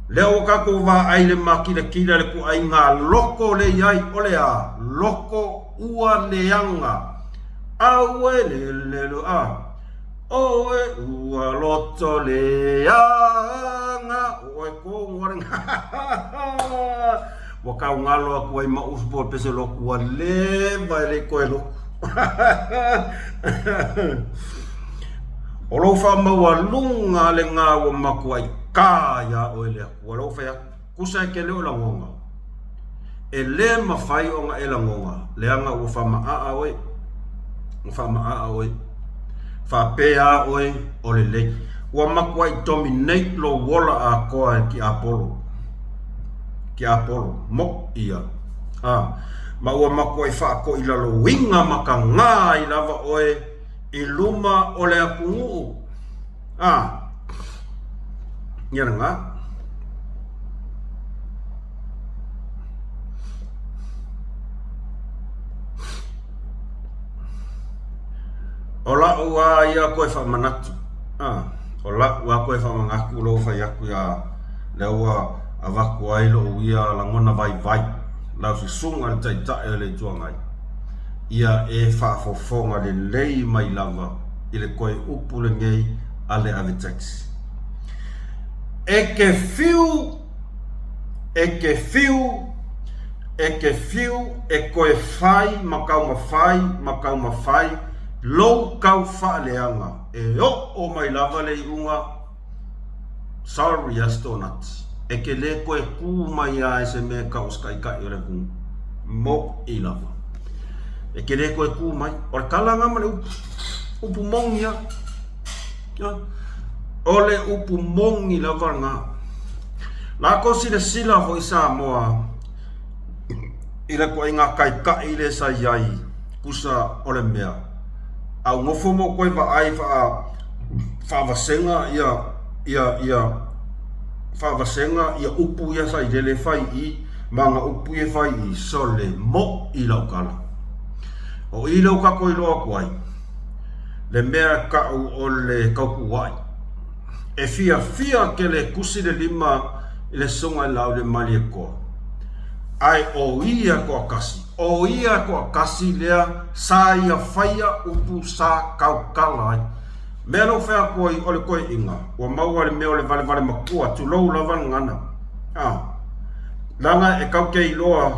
Lea ua tatou vaai i le makilatila le ituaiga loto lea e i ai, o le a? Loto ua leaga. Aue le le le a. Oe ua loto leaga, oe tonu a le Ua tau galo atu ai ma usu po o le pese lotu ua leva e le i toe lotu. O lou faamaualuga lena ua matuai ta iā oe le Atua. Lea ua fai atu, tusa e tele o lagona. E le mafai ona e lagona, leaga ua faamaaa oe. Ua faamaaa oe. Faapea oe o lelei. Ua matuai dominate lou ola atoa e tiapolo. Tiapolo, mo ia. A, ma ua matuai faatoilaloina ma tagā ai lava oe i luma o le atunuu. A, ia lena. O la'u a ia toe faamanatu. A, o la'u a koe faamanatu lou fai atu ia lea ua avatu ai lo'u ia lagona vaivai lau susuga i le Taitai o le Itu Agai, ia e faafofoga lelei mai lava i le toe upu lenei a le ave taxi. E te fiu, e te fiu, e te fiu e toe fai ma taumafai ma taumafai lou tau faaleaga e oo mai lava le iuga sorry astonut e te le toe tu mai a e se mea e tau o se taitai o le atunuu moʻi lava e te le toe tu mai o le tala na ma le upu upu moni a o le upu moni lava lena latou silasila foi Samoa i le ituaiga taitai lea sa i ai tusa o le mea a ou nofo ma ou toe vaai faavasega ia ia ia faavasega ia upu ia sa i lele fai i i ma ana upu ia fai i i sole moʻi lau tala. O i lea ua tatou iloa atu ai le mea tau o le tautuuaʻi. E fiafia tele e tusi le lima i le susuga i le Laaulialemalietoa, ae o ia toatasi, o ia toatasi lea sa ia faia upu sa tautala ai. Mea lea ua fai atu ai o le toeaina, ua maua le mea o le valevale matua, tulou lava le gagana. A, leaga e tatou te iloa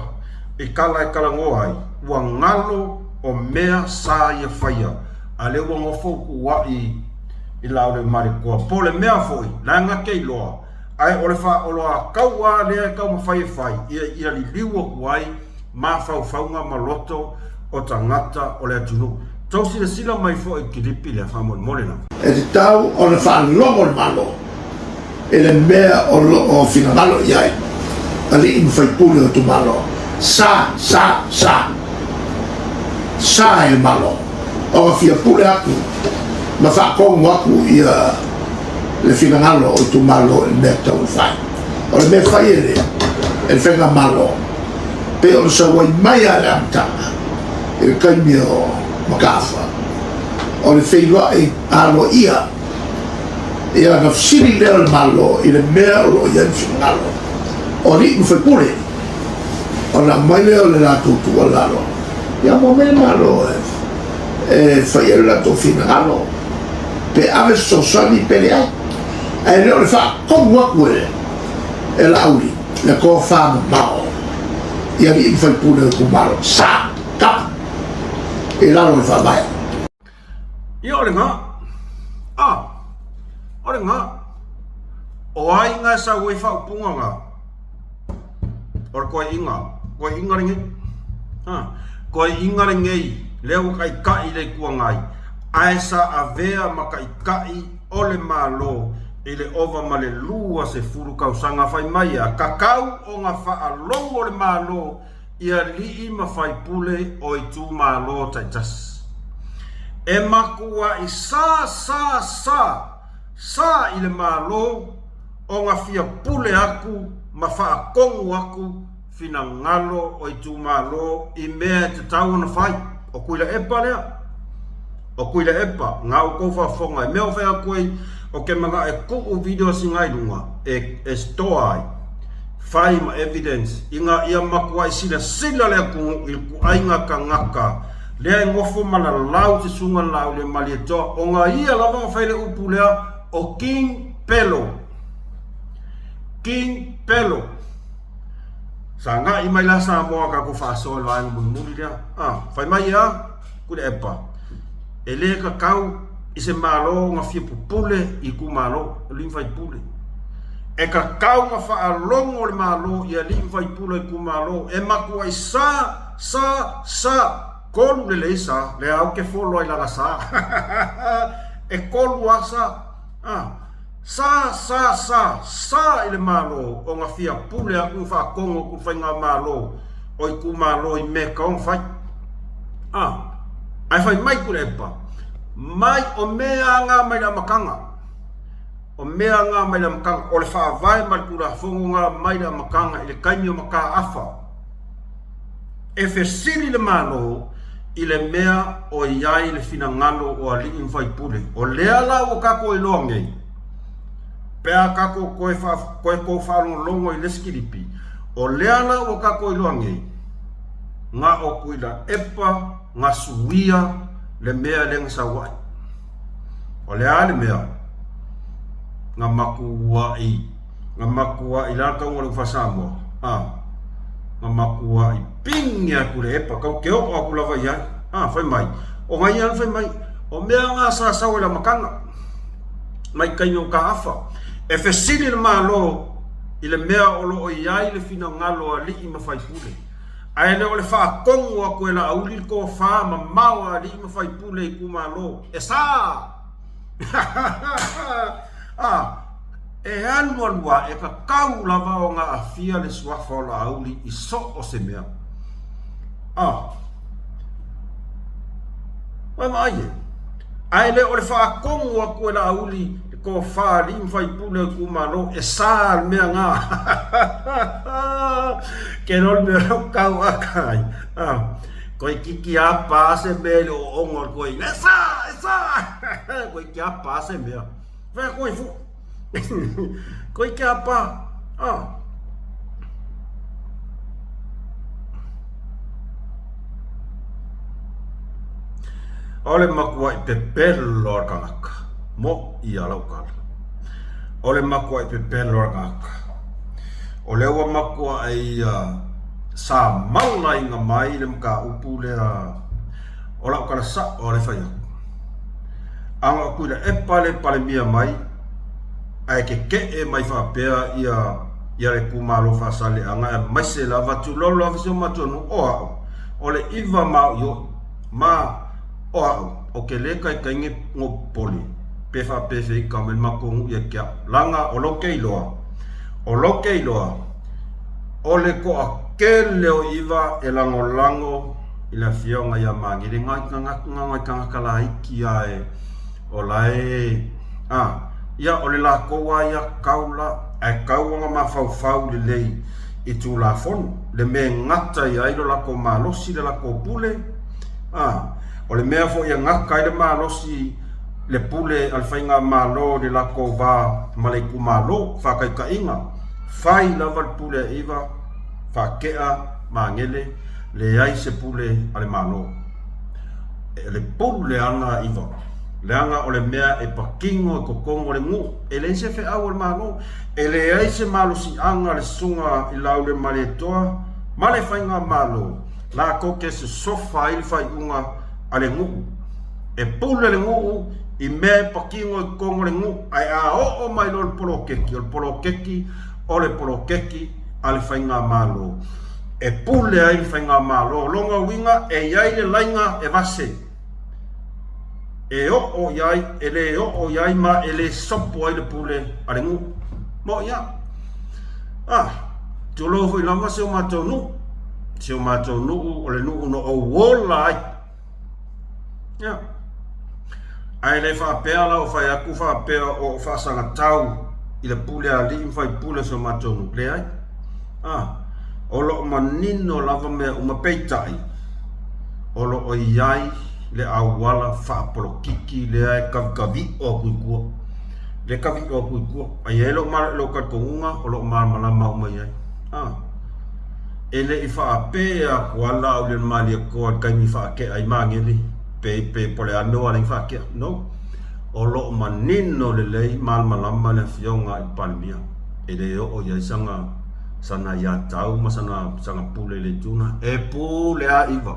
i tala e talanoa ai, ua galo o mea sa ia faia, a lea ua nofo utuuaʻi i Laaulialemalietoa. Po o le mea foi, leaga te iloa, ae o le faaoloataua lea e taumafai e fai, ia, ia liliu atu ai mafaufauga ma loto o tagata o le atunuu. Tou silasila mai foi i le kilipi lea faamolemole lava. E tatau ona faalogo le Malo i le mea o lo o finagalo i ai alii ma faipule o itumalo. Sa, sa, sa. Sa i le Malo ona fia pule atu ma faatonu atu ia le finagalo o itumalo i le mea tatau ona fai. O le mea fai e le e le Faigamalo, pei ona sau ai mai lava i le amataga i le taimi o Mataafa, o le feiloai aloaia, ia ona fesili lea o le Malo i le mea o lo o i ai le finagalo o alii ma faipule, ona aumai lea o le latou tuualalo, ia mo mea le Malo e fai ai le latou finagalo, pe ave se fesoasoani pe leai. Ae le o le faatonu atu e e Laauli le tofa mamao i alii ma faipule o itumalo sa tapu i lalo o le Faavae. Ia o lena. A, o lena. O ai nga e sau ai faaupuga nga? O le toeaiga, toeaiga lenei. Ha, toeaiga lenei lea ua taitai le Itu Agai, ae sa avea ma taitai o le Malo i le ova ma le 20 tausaga. Fai mai a tatau ona faalogo le Malo i alii ma faipule o itumalo taitasi. E matuai sa sa sa sa i le Malo ona fia pule atu ma faatonu atu finagalo o itumalo i mea e tatau ona fai. O Tuilaepa lea. O Tuilaepa, na outou faafofoga i mea o fai atu ai, o ke manaʻo e kuʻu video sina i luga e, e store ai, fai ma evidence, ina ia matuai silasila le atunuu i le tuaiga tagata lea e nofo ma lalau se susuga Laaulialemalietoa, ona ia lava na fai le upu lea o King Pelo. King Pelo. Sa agai mai la Samoa tatou faasoa i le vaega mulimuli lea. A, fai mai ea, Tuilaepa, e le tatau i se Malo ona fia pupule i itumalo, alii ma faipule. E tatau ona faalogo le Malo i alii ma faipule o itumalo e matuai sa, sa, sa, kolu lelei sa, lea ou te follow ai lana sa. E kolu lava sa. A. Sa, sa, sa, sa i le Malo ona fia pule atu ma faatonu atu le Faigamalo o itumalo i mea e tatau ona fai. A, ae fai mai Tuilaepa, mai o mea na mai le amataga, o mea na mai le amataga, o le Faavae ma le Tulafono na mai le amataga i le taimi o mataafa. E fesili le Malo I le mea o i ai le finagalo o alii ma faipule. O lea la ua tatou iloa nei, pe a tatou toe, toe tou faalogologo i le isi kilipi, o lea la ua tatou iloa nei, na o Tuilaepa na suia le mea lea na sau ai. O le a le mea? Na matuai, na matuai la le tauga o le ufa Samoa, a, na matuai pine atu le epa, tau te oo atu lava i ai, a, fai mai, o na ia fai mai, o mea na sa sau i le amataga, mai taimi o taafa, e fesili le Malo i le mea o lo o i ai le finagalo o alii ma faipule. Ae le o le faatonu atu e Laauli le tofa mamao a alii ma faipule i itumalo. E sa! A, e alu alu ae tatau lava ona aafia le suafa o Laauli i so o se mea. A, vaavaai e. Ae le o le faatonu atu e Laauli le tofa a alii ma faipule o itumalo, e sa le mea na. Ke loa le mea o lau tau aka ai. Koe kiki a pa se mea i le ooga o le toeaina, e sa, e sa! Koe kiki a pa se mea. Fai atu ai foi. Koe kiki a pa. Ah. O le makuaʻi pepelo a le kanaka, moʻi a lau kala. O le makuaʻi pepelo a le kanaka. O lea ua makuaʻi ia sa malaina mai le mataupu lea o lau tala saʻo a le fai atu. A na o Tuilaepa le Palemia mai ae kekeʻe mai faapea ia ia le itumalo Faasaleleaga aemaise lava tulou lava si o matou nuu o a'u o le iva maoʻioi ma o a'u o ke le kaikaine no popole pe faapefei ka mai le matou nuu ia te a'u laga o lou ke iloa o lou ke iloa o le toatele o iva e lagolago i le afioga ia Magele nai tagata laiti a e o la e a ia o le latou a ia kau la ae kau ona mafaufau lelei i Tulafono le mea e gata i ai lo latou malosi le latou pule a o le mea foi e gata ai le malosi le pule a le faigamalo i le latou va ma le itumalo faataitaiga fai lava le pule a Iva faatea Magele leai se pule a le Malo. E le pulu leaga a Iva, leaga o le mea e patino i totonu o le nuu, e leai se feau a le Malo, e leai se malosiaga a le Susuga i Laaulialemalietoa ma le Faigamalo latou te sosofa ai le faaiuga a le nuu. E pule le nuu i mea e patino i totonu o le nuu, ae a oo mai loa le poloketi, o le poloketi o le poloketi a le Faigamalo e pule ai le Faigamalo. O lona uiga e i ai le laiga e vase, e oo i ai, e le oo i ai ma e le sopo ai le pule a le nuu. Moʻi a. Ah, tulou foi lava si o matou nuu. Si o matou nuu o le nuu na ou ola ai. Ia. Ae le faapea la o fai atu faapea o faasagatau i le pule a alii ma faipule o si o matou nuu. Leai. Ah, o lo o manino lava mea uma peitai o lo o i ai le auala faapolokiki lea e kavikaviʻo atu i tua. Le kaviʻo atu i tua. A i ai lou talitonuga o lo o malamalama uma i ai. Ah. E le i faapea atu a Laaulialemalietoa i le taimi i faatea ai Magele, pe, pe po o le a le mea ua ala ai ona faatea. No. O lo o manino lelei malamalama le afioga i le Palemia, e le oo i ai sana, sana aiatau ma sana, sana pule i le itu lena. E pule lava Iva.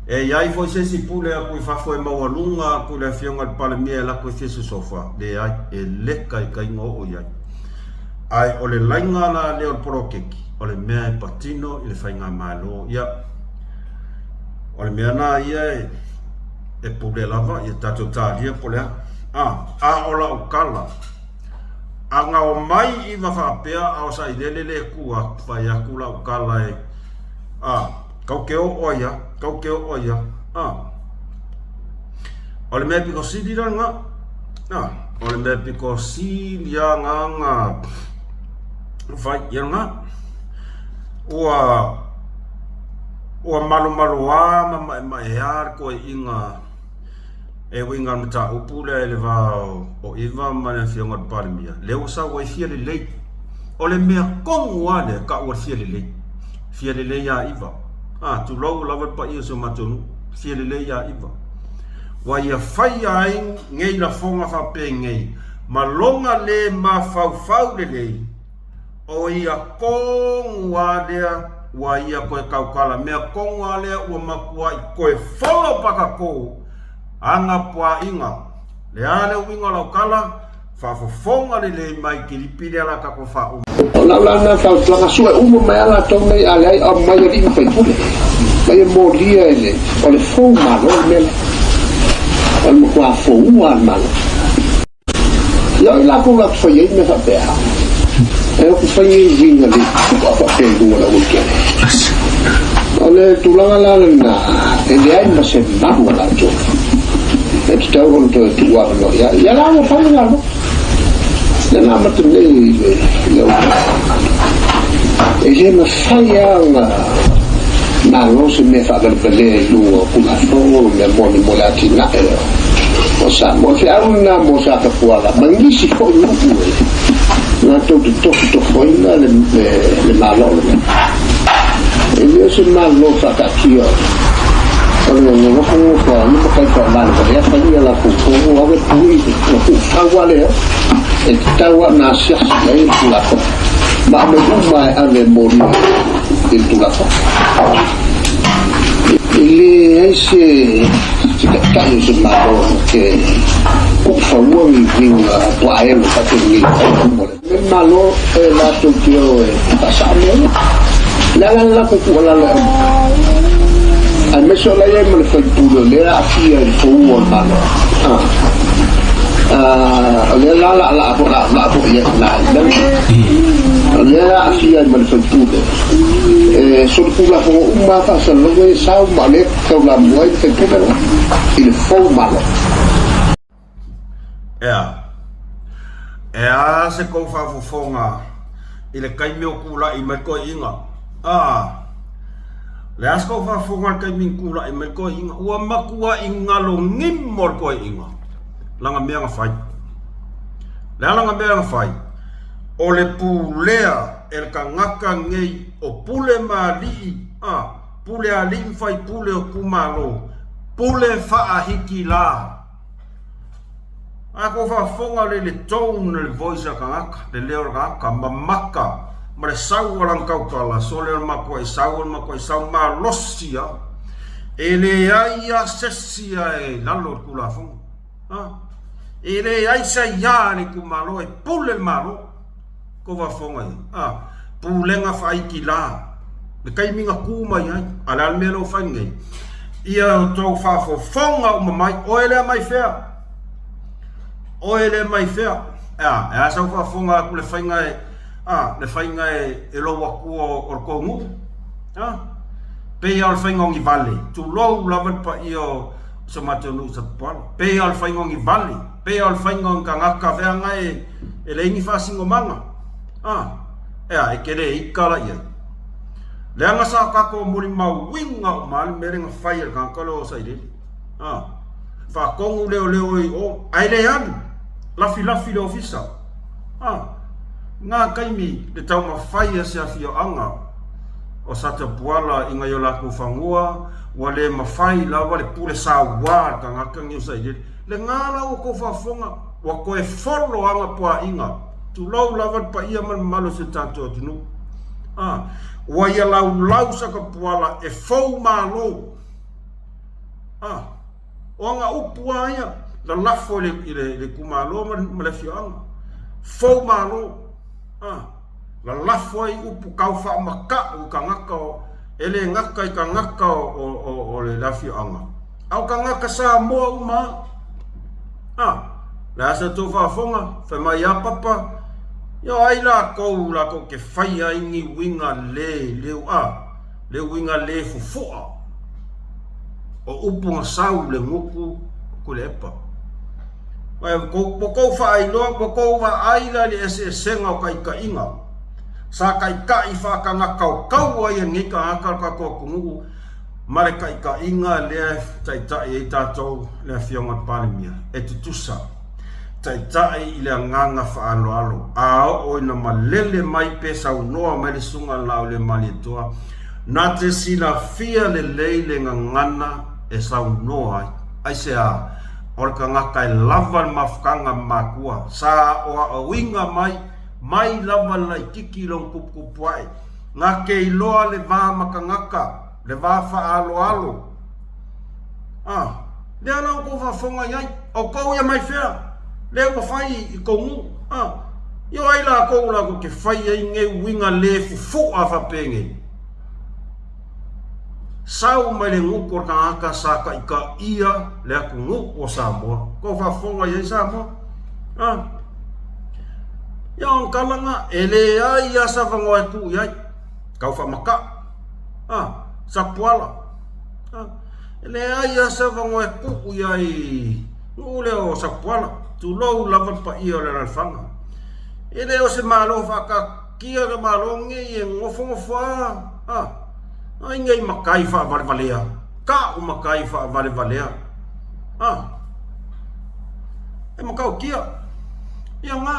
E i ai foi se isi pule atu i fafo e maualuga atu i le afioga i le Palemia e alu atu e fia sosofa, leai, e leka i tai ona oo i ai. Ae o le laiga la lea o le poloketi, o le mea e patino i le faigamalo, ia, o le mea lena ia e, e pule lava, ia tatou talia po o le a. A, a o lau tala, a na omai iva faapea a o sailele le tu atu, fai atu lau tala e, a, Kau ke oo ai a, kau ke oo ai a. A. O le mea piko sili la nga. A, o le mea piko sili a nga nga fai ia nga. Ua Ua malomaloa ma maemaea le koaiga e uiga i le mataupu lea i le va o Eva ma le Afioga i le Palemia, lea ua sau ai fia lelei. O le mea tonu lava lea e taua le fia lelei, fia lelei ia Eva. A, tulou lava le paia o si o matou nuu, fia lelei ia Eva. Ua ia faia ai nei lafoga faapenei ma lona le mafaufau lelei, O ia tonu lava lea ua ia toe tautala mea tonu lava lea ua matuai toe folo patatou ana puaaiga. Le a le uiga o lau tala? Faafofoga lelei mai kilipi lea la tatou faauma. O lau la lena fautuaga, sue uma mai a latou nei a leai aumai alii ma faipule ma ia molia e le o le fou malo le mea lea. O le matua foua a le Malo. Ia o i latou latou fai ai mea faapea, e o fai nei uiga le pu'a faapea i luga o le aualatele. O le tulaga la lena, e leai ma se malu a latou. E tatau ona toe tuu avanoa i ai. Ia la ua fai le galuega. Lea na amata nei i le aualatele. E le mafai lava ona malo se mea faavalevalea i luga o Tulafono ma mea moni mo le atinae o Samoa. O le feau lena mo Satapuala ma nisi foi nuu e latou te tofotofoina le Malo lenei. E le o se Malo faataatia o le nofonofo a ma tai faavalevalea fai a latou fono ave pui ma tuufau lava lea e tatau lava ona asiasi i ai le Tulafono ma aumai uma e ave e molia i le Tulafono. E leai se taitai o se Malo na te tuufaua ni uiga puaaelo faapenei mo le Malo e latou te o e faasao mea ia. O le a la le latou tuualalo e aumai? Aemaise o la e i ai ma le faipule o lea e aafia i le foua o le Malo. O lea la laa laa foi i ai i ina i le mea lena. O lea e aafia ai ma le faipule. E solitulafono uma lava faasalalauga ia sau ma o lea e taulamua ai le faipule lena i le fou Malo. Ea. E a se kou faafofoga i le taimi o kulaʻi mai toeaiina? A. Le a se kou faafofoga i le taimi na kulaʻi mai toeaiina? Ua matuai galogimo le toeaiina lana mea na fai. Le a lana mea na fai? O le pulea e le tagata nei o pule ma alii, a, pule alii ma faipule o itumalo, pule faahikilā. A kou faafofoga le le tone le voice a tagata, le leo o le tagata, mamaka ma le sau o lana tautala, sole o le matuai sau o le matuai sau malosi lava. E leai lava se isi e i lalo o le Tulafono. A, e leai se aia a le itumalo e pule le Malo. Kou faafofoga i ai. A, pulega faaitila, le taimi na tu mai ai. A o le a le mea lea ua fai nei? Ia outou faafofoga uma mai, oe lea mai fea? Oe lea mai fea? E a, e a sau faafofoga atu le faiga e, a, le faiga e, e lou atua o le tou nuu? A, pei lava o le faiga o ni vale, tulou lava le paia o so matou nuu i Satapuala. Pei lava o le faiga o ni vale, pei lava o le faiga o ni tagata feagai e, E leai ni faasinomaga. A, e a, e te le ika la i ai. Leaga sa tatou molimauina uma lava le mea lea na fai e le tagata lea o Sailele. A, faatonu leoleo i o, ae le alu, lafilafi le ofisa. A, na taimi le taumafai a se afioaga o Satapuala i nai o latou fanua, ua le mafai lava le pule saua a le tagata lenei o Sailele. Lena la ua tou faafofoga, ua toe folo ana puaaiga, tulou lava le paia ma le mamalu o si o tatou atunuu. A, ua ia laulau Satapuala e fou malo. A, o ana upu lava ia, lalafo i le, i le, i le itumalo ma le, ma le afioaga. Fou malo. A, lalafo ai upu tau faamata'u i tagata o, e le gata i tagata o, o, o, o le afioaga, a o tagata Samoa uma lava. A, le a sa outou faafofoga, fai mai a Papa, ia o ai latou latou te faia ai ni uiga le, le, a, le uiga le fufu'a o upu na sau le gutu Tuilaepa. Ua tou faailoa, ua tou vaai la i le eseesega o taitaiga sa taitai faatagataotau ai e lenei tagata lo tatou atunuu. Ma le taitaiga lea e taitai ai tatou le Afioga i le Palemia, e tutusa, taitai i le agaga faaaloalo, a oo ina malele mai pe saunoa mai le Susuga i le Laauliamalietoa, na te silafia lelei le gagana e saunoa ai. Aisea? O le tagata e lava le mafutaga ma matua, sa aoaoina mai, mai lava le laititi i lona tuputupuae, Na te iloa le va ma tagata, le va faaaloalo. A, lea la outou faafofoga i ai, outou ia mai fea, lea ua fai i tou nuu. A, ia o ai latou latou te fai ai nei uiga le fufu'a faapenei? Sau mai le gutu o le tagata sa taitaia le atunuu o Samoa. Tou faafofoga i ai Samoa? A. Ia o le tala lena, e leai lava se avanoa e tuu i ai. Tau faamata'u. A. Sapuala. A. E leai lava se avanoa e tuu i ai nuu lea o Sapuala. Tulou lava le paia o le alaalafaga. E le o se Malo faataatia. Kia le Malo nei e nofonofo a, a, ai nei matai faavalevalea, ka'u matai faavalevalea, a, e matautia, ia na,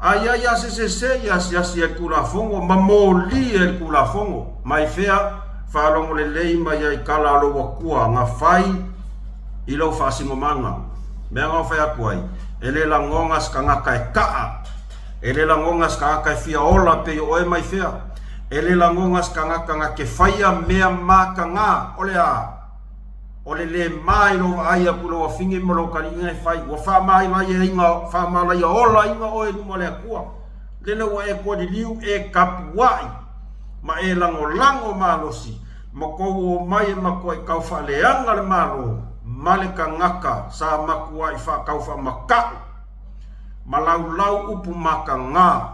a i ai a se sese i asiasi ai le Tulafono ma moli ai le Tulafono, mai fea, faalogo lelei mai ai tala a lou Atua na fai i lou faasinomaga, mea na fai atu ai, e le lagona se tagata e ta'a. E le lagona se tagata e fia ola pei o oe mai fea. E le lagona se tagata na te faia mea makagā. O le a? O le lē mā i lou vaai aku i lou afine ma lou taliiga e fai. Ua faamalaia faamalaia olaina oe i luma o le Atua. Lele ua e toe liliu e tapuai ma e lagolago malosi ma tou omai e matuai tau faaleaga le Malo ma le tagata sa matuai faatau faamata'u. Ma laulau upu matagā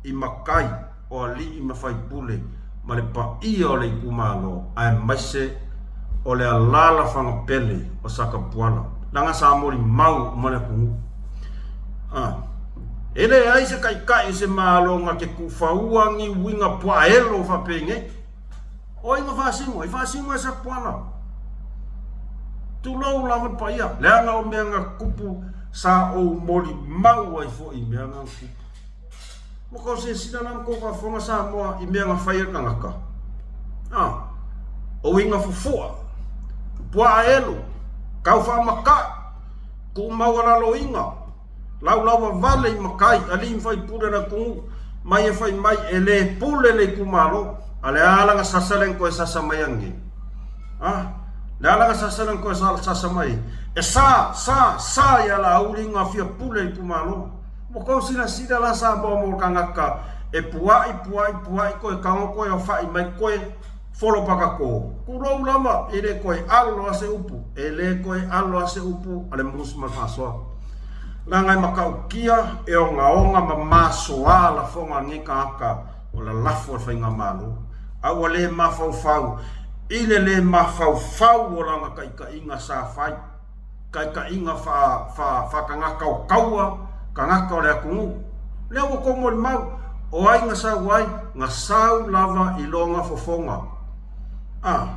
i matai o alii ma faipule ma le paia o le itumalo aemaise o le alaalafaga pele o Satapuala, leaga sa molimau uma le atunuu. A, e leai se taitai o se Malo na te tuufaua ni uiga puaelo faapenei. O ai na faasino? E faasino e Sapuala. Tulou lava le paia, leaga o mea na tupu sa ou molimau ai foi i mea na tupu. Ua tou silasila la ma tou faafofoga Samoa i mea na fai e le tagata? A, o uiga fufu'a, puaa elu, tau faamata'u, tuumaualaloina, Laulauavale i matai, alii ma faipule o le atunuu, mai e fai mai e le pule le itumalo. A le a lana sasa lea na toe sasa mai anei? A, le a lana sasa lea na toe sasa mai ai? E sa, sa, sa ia Laauli na fia pule i itumalo. Ua tou silasila la Samoa mo le tagata e pua'i, pua'i, pua'i koe tago koe aofa'i mai koe Folo pakato, tulou lava, e le toe alo a se upu, e le toe alo a se upu a le musu ma le faasoa. Leaga e matautia, e ogaoga ma masoa lafoga a lenei tagata o lalafo a le faigamalo, a ua le mafaufau i le le mafaufau o lana taitaiga sa fai. taitaiga faa-tagata o taua, tagata o le atunuu. Lea ua tou molimau, o ai na sau ai? Na sau lava i lona fofoga. A,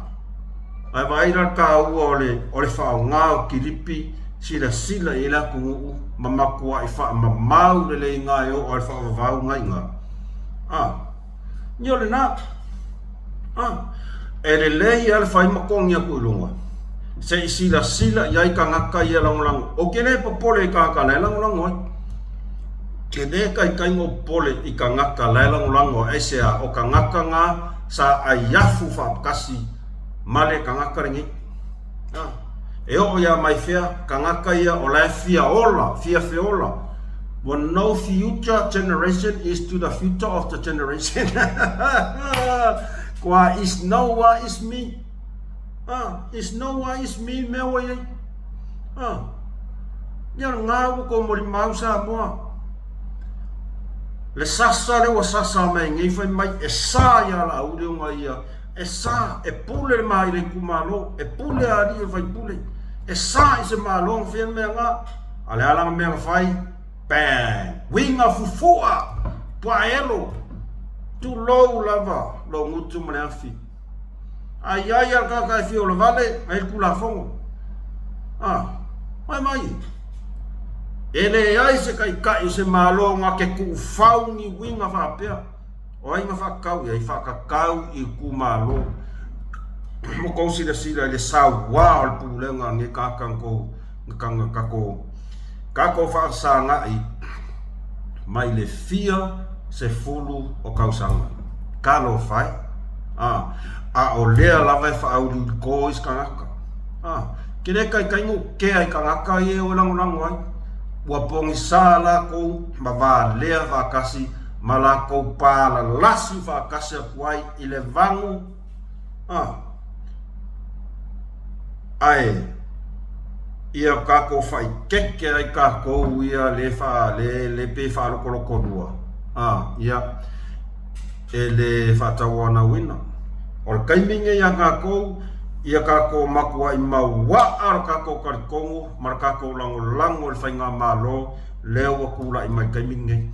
ae vaai la le taua o le, o le faaaoga o kilipi, silasila i ai le atunuu ma matuai faamamau lelei iina e oo lava i le faavavau na iina. A. Ia o lena. A, e lelei lava le fai ma togi atu i luga, se i silasila i ai tagata ia lagolago. Ou te le popole i tagata la e lagolago ai. Ke le taitai ona ou popole i tagata la e lagolago ai, aisea? O tagata na sa aiafu faatasi ma le tagata lenei. E oo ia mai fea tagata ia o la e fia ola, fia feola. Ua no future generation is to the future of the generation. Kua is no wa is me. Ah, is no wa is me mea ua iai. Ah. Ia ngā ua ko mori mau Samoa. Le sasa le ua sasa mai nei fai mai e sa ia la uli o ngai ia E sa, e pule le ma i le itumalo, e pule a alii o faipule, e sa i se malo na fia le mea nga, a le a lana mea na fai? Bang! Uiga fufu'a! Puaelo! Tulou lava lou gutu ma le afi. A i ai a le tagata e fia ola vale, ai le Tulafono. A, mai mai. E leai se taitai o se Malo na te tuufau ni uiga faapea. O ai na faakakau i ai? Faakakau i itumalo. Mo tou silasila i le sauā o le pulega a lenei tagata na tou na tatou tatou faasagai mai le fia sefulu o tausaga. Talofa e! A, a o lea lava e faauliuliko isi tagata. A, ke le taitai na ou kea i tagata ia e o e lagolago ai. Ua pogisa latou ma valea faatasi ma latou palalasi faatasi atu ai i le vagu, a, ae ia tatou faaitete ai tatou ia le faa le le pe faalotoloto lua, a, ia e le faatauanauina. O le taimi lenei ia tatou, ia tatou matuai mauaa lo tatou talitonu ma le tatou lagolago i le faigamalo lea ua tulai mai i le taimi lenei.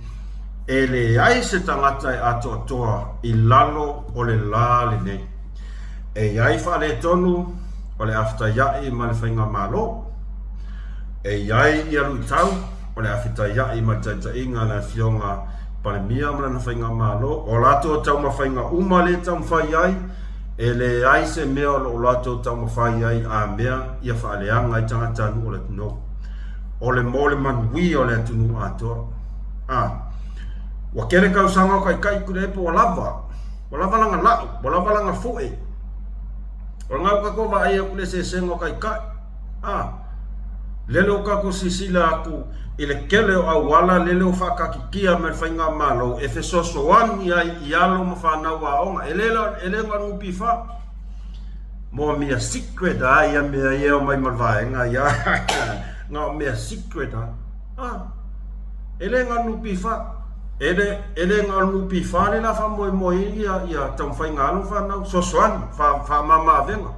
E leai se tagata e atoatoa i lalo o le la lenei. E i ai faaletonu o le afetaia'i ma le faigamalo. E i ai ia luitau o le afetaia'i ma le taitaiga a le Afioga Palemia ma lana faigamalo. O latou taumafaiga uma lea e taumafai ai, e leai se mea o lo o latou taumafai ai a mea ia faaleaga ai tagatanuu o le atunuu. O le mo le manuia o le atunuu atoa. A, ua tele tausaga o taitai Tuilaepa ua lava. Ua lava lana la'u, ua lava lana fu'e. O lena ua tatou vaai atu i le eseesega o taitai. A, lele ua tatou silasila atu i le tele o auala lele ua faataatitia mai e le faigamalo e fesoasoani ai i alo ma fanau aoga. E le e le na o le NPF. Mo mea secret a ia mea ia e omai ma le vaega ia. Na o mea secret a. A, e le na o le NPF. E le, e le na o le NPF le la faamoemoe ai ia, ia taumafaiga a alo ma fanau, fesoasoani, fa, faamama avega.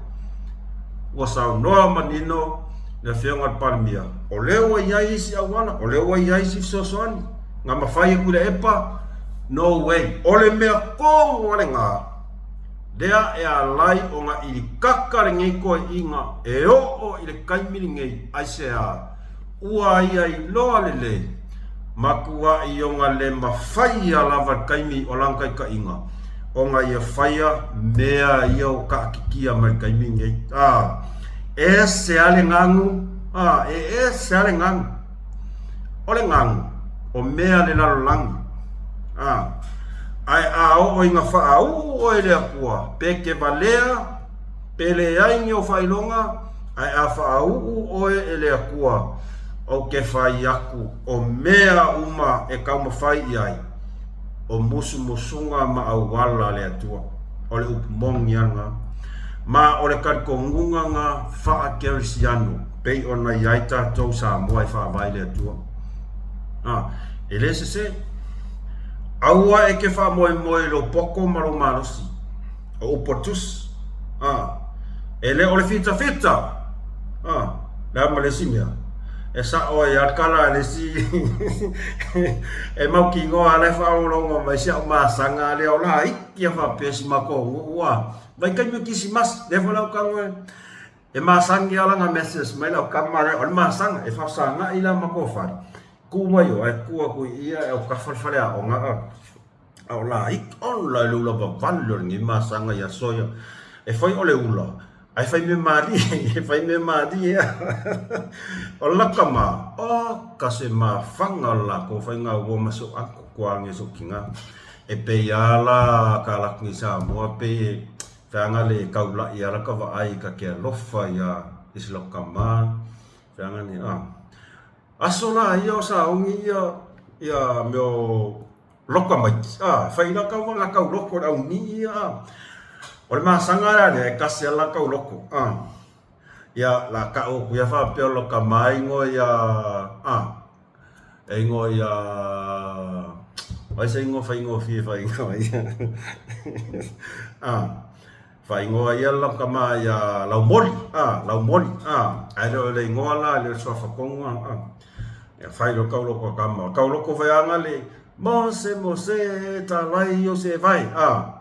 Ua saunoa manino le Afioga i le Palemia, o lea ua i ai isi auala, o lea ua i ai isi fesoasoani, na mafai e Tuilaepa, no way. O le mea tonu lava lena, lea e alai ona ilikaka lenei toeaiina e oo i le taimi lenei, aisea? Ua ia iloa lelei, matuai ona le mafaia lava le taimi o lana taitaiga, ona ia faia mea ia ua taatitia mai le taimi lenei. A, ese a le ganu, a, e ese a le ganu. O le ganu, o mea a le lalolagi. A, ae a oo ina faauu oe e le Atua, pe te valea, Pe leai ni ou faailoga, ae a faauu oe e le Atua, ou te fai aku, o mea uma e taumafai i ai, o musumusuga ma auala a le Atua. O le upu moni a lena. Ma o le talitonuga na faa-Kerisiano, pei ona i ai tatou Samoa e faavae i le Atua. A, e le sese. Aua e te faamoemoe i lou poto ma lou malosi. O upu a le Tusi, a, e le o le fitafita, a, le a ma le isi mea, e sa'o ai lava le tala a le isi e mautinoa lava la e faalogologo mai si a'u masaga lea o laiti a faapea si matou nuu a vaitaimi o Kisimasi lea foi la ou tago e e masani lava lana message mai lau tama lea o le masaga e faafesaga'i la matou fale tu mai o ae tu atu i i ae autafa le faleaoga a A o laiti ola i le ula vavale o lenei masaga i aso ia. E fai o le ula, ae fai mea malie, e fai mea malie lava. O laka ma, oka se mafaga o le latou faiga ua ma si ou uncle tuagia si ou tina. E pei lava la ka alu atu nei i Samoa pei e feaga le taulai lava laka vaai ka te alofa ia i si laka ma, feaga ni, a. Aso la ia o sauni ia, ia mea o Loka mai, a, fai la kau la kau loko le au ni a. O le masaga la lea e kasi la kau loko, a. Ia la ka o kuia fa peo loka mai ngo ia, a. E ngo ia ai se ingoa fai ingoa fie fai ingoa ia. A. Faaigoa ia lau tama ia Laumoli, a, Laumoli, a, ae le o le igoa la, le o le suafa tonu a, a. Ia fai loa tau loko a tama. Tau loko fai anga le, Mose, Mose, talai o se vai, a.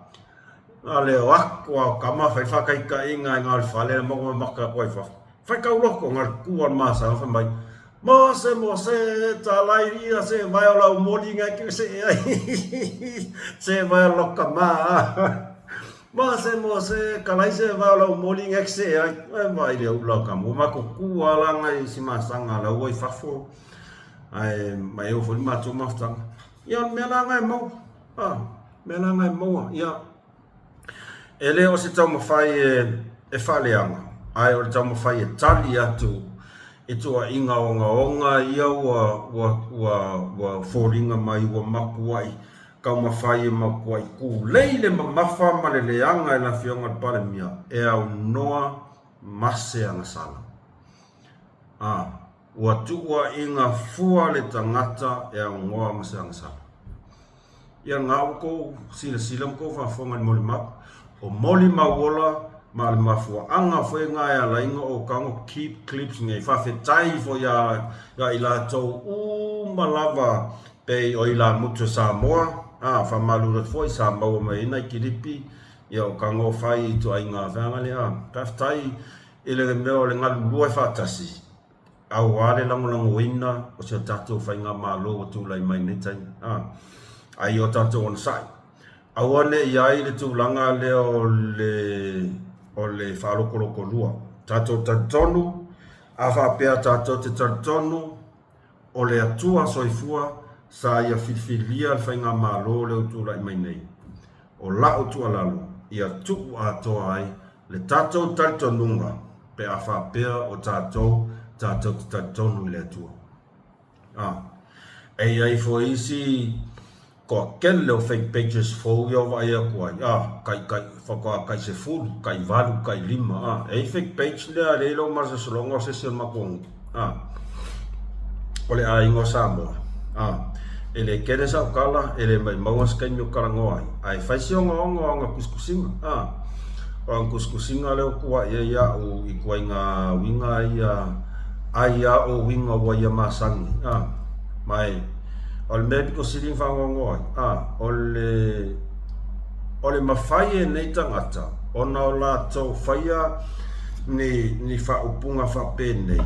Na le o aku a o kama fai whakaikainga i ngā whale na moko maka koe whawha. Whai kau loko ngā kua māsanga whai mai. Mose, mose, talai ria se vai o lau moli ngai ke se ai. Se vai o loka mā. Mose, mose, kalai se vai o lau moli ngai ke se ai. E vai le ula ka mo mako kua la ngai si māsanga lau ai fafo. Ai mai o foli mātua mafutanga. Ia mea la ngai mau. Ah. Mea la ngai maua, ia. E le o se taumafai e, e faaleaga, ae o le taumafai e tali atu i tuuaiga ogaoga ia ua, ua, ua, ua foliga mai ua makuai taumafai e makuai kulei le mamafa ma le leaga e le Afioga i le Palemia e aunoa ma se agasala. A, ua tuuaiga fua le tagata e aunoa ma se agasala. Ia nga ua kou silasila ma kou faafofoga i le molimau, o molimau ola ma le mafuaaga foi nga e ala ai ona ou tago keep clips nei. Faafetai foi ia ia i latou uma lava pei o ilamutu o Samoa, a, faamalulu atu foi sa maua mai ai nai kilipi ia o tago fai i ituaiga vaega lea. A, faafetai i le mea o le galulue faatasi. Aua le lagolagoina o si o tatou faigamalo ua tulai mai nei taimi. A, a ia o tatou onosai. Aua ne i ai le tulaga lea o le, o le faalokolokolua. Tatou talitonu, a faapea tatou te talitonu, o le Atua soifua sa ia filifilia le faigamalo lea ua tulai mai nei. O la'u tuualalo, ia tuu atoa ai Le tatou talitonuga pe a faapea o tatou tatou te talitonu i le Atua. A, e i ai foi isi toatele o fake pages fou ia o vaai atu ai, a, kai, kai, faatoa kai sefulu, kai valu, kai lima, a, e i ai fake page lea e leai lou masalosaloga o se isi o le matou nuu. A, o le aiga o Samoa. A, e le kele sau tala, e le maimau se taimi o talanoa ai, ae fai se ogaoga o ana tusitusiga. A, o ana tusitusiga lea ua tuuai ai au i ituaiga uiga ia, ai a o uiga ua ia masani. A, ma e, o le mea e pito sili ona faanoanoa ai, a, o le, o le mafai e nei tagata ona o latou faia ni, ni faaupuga faapenei,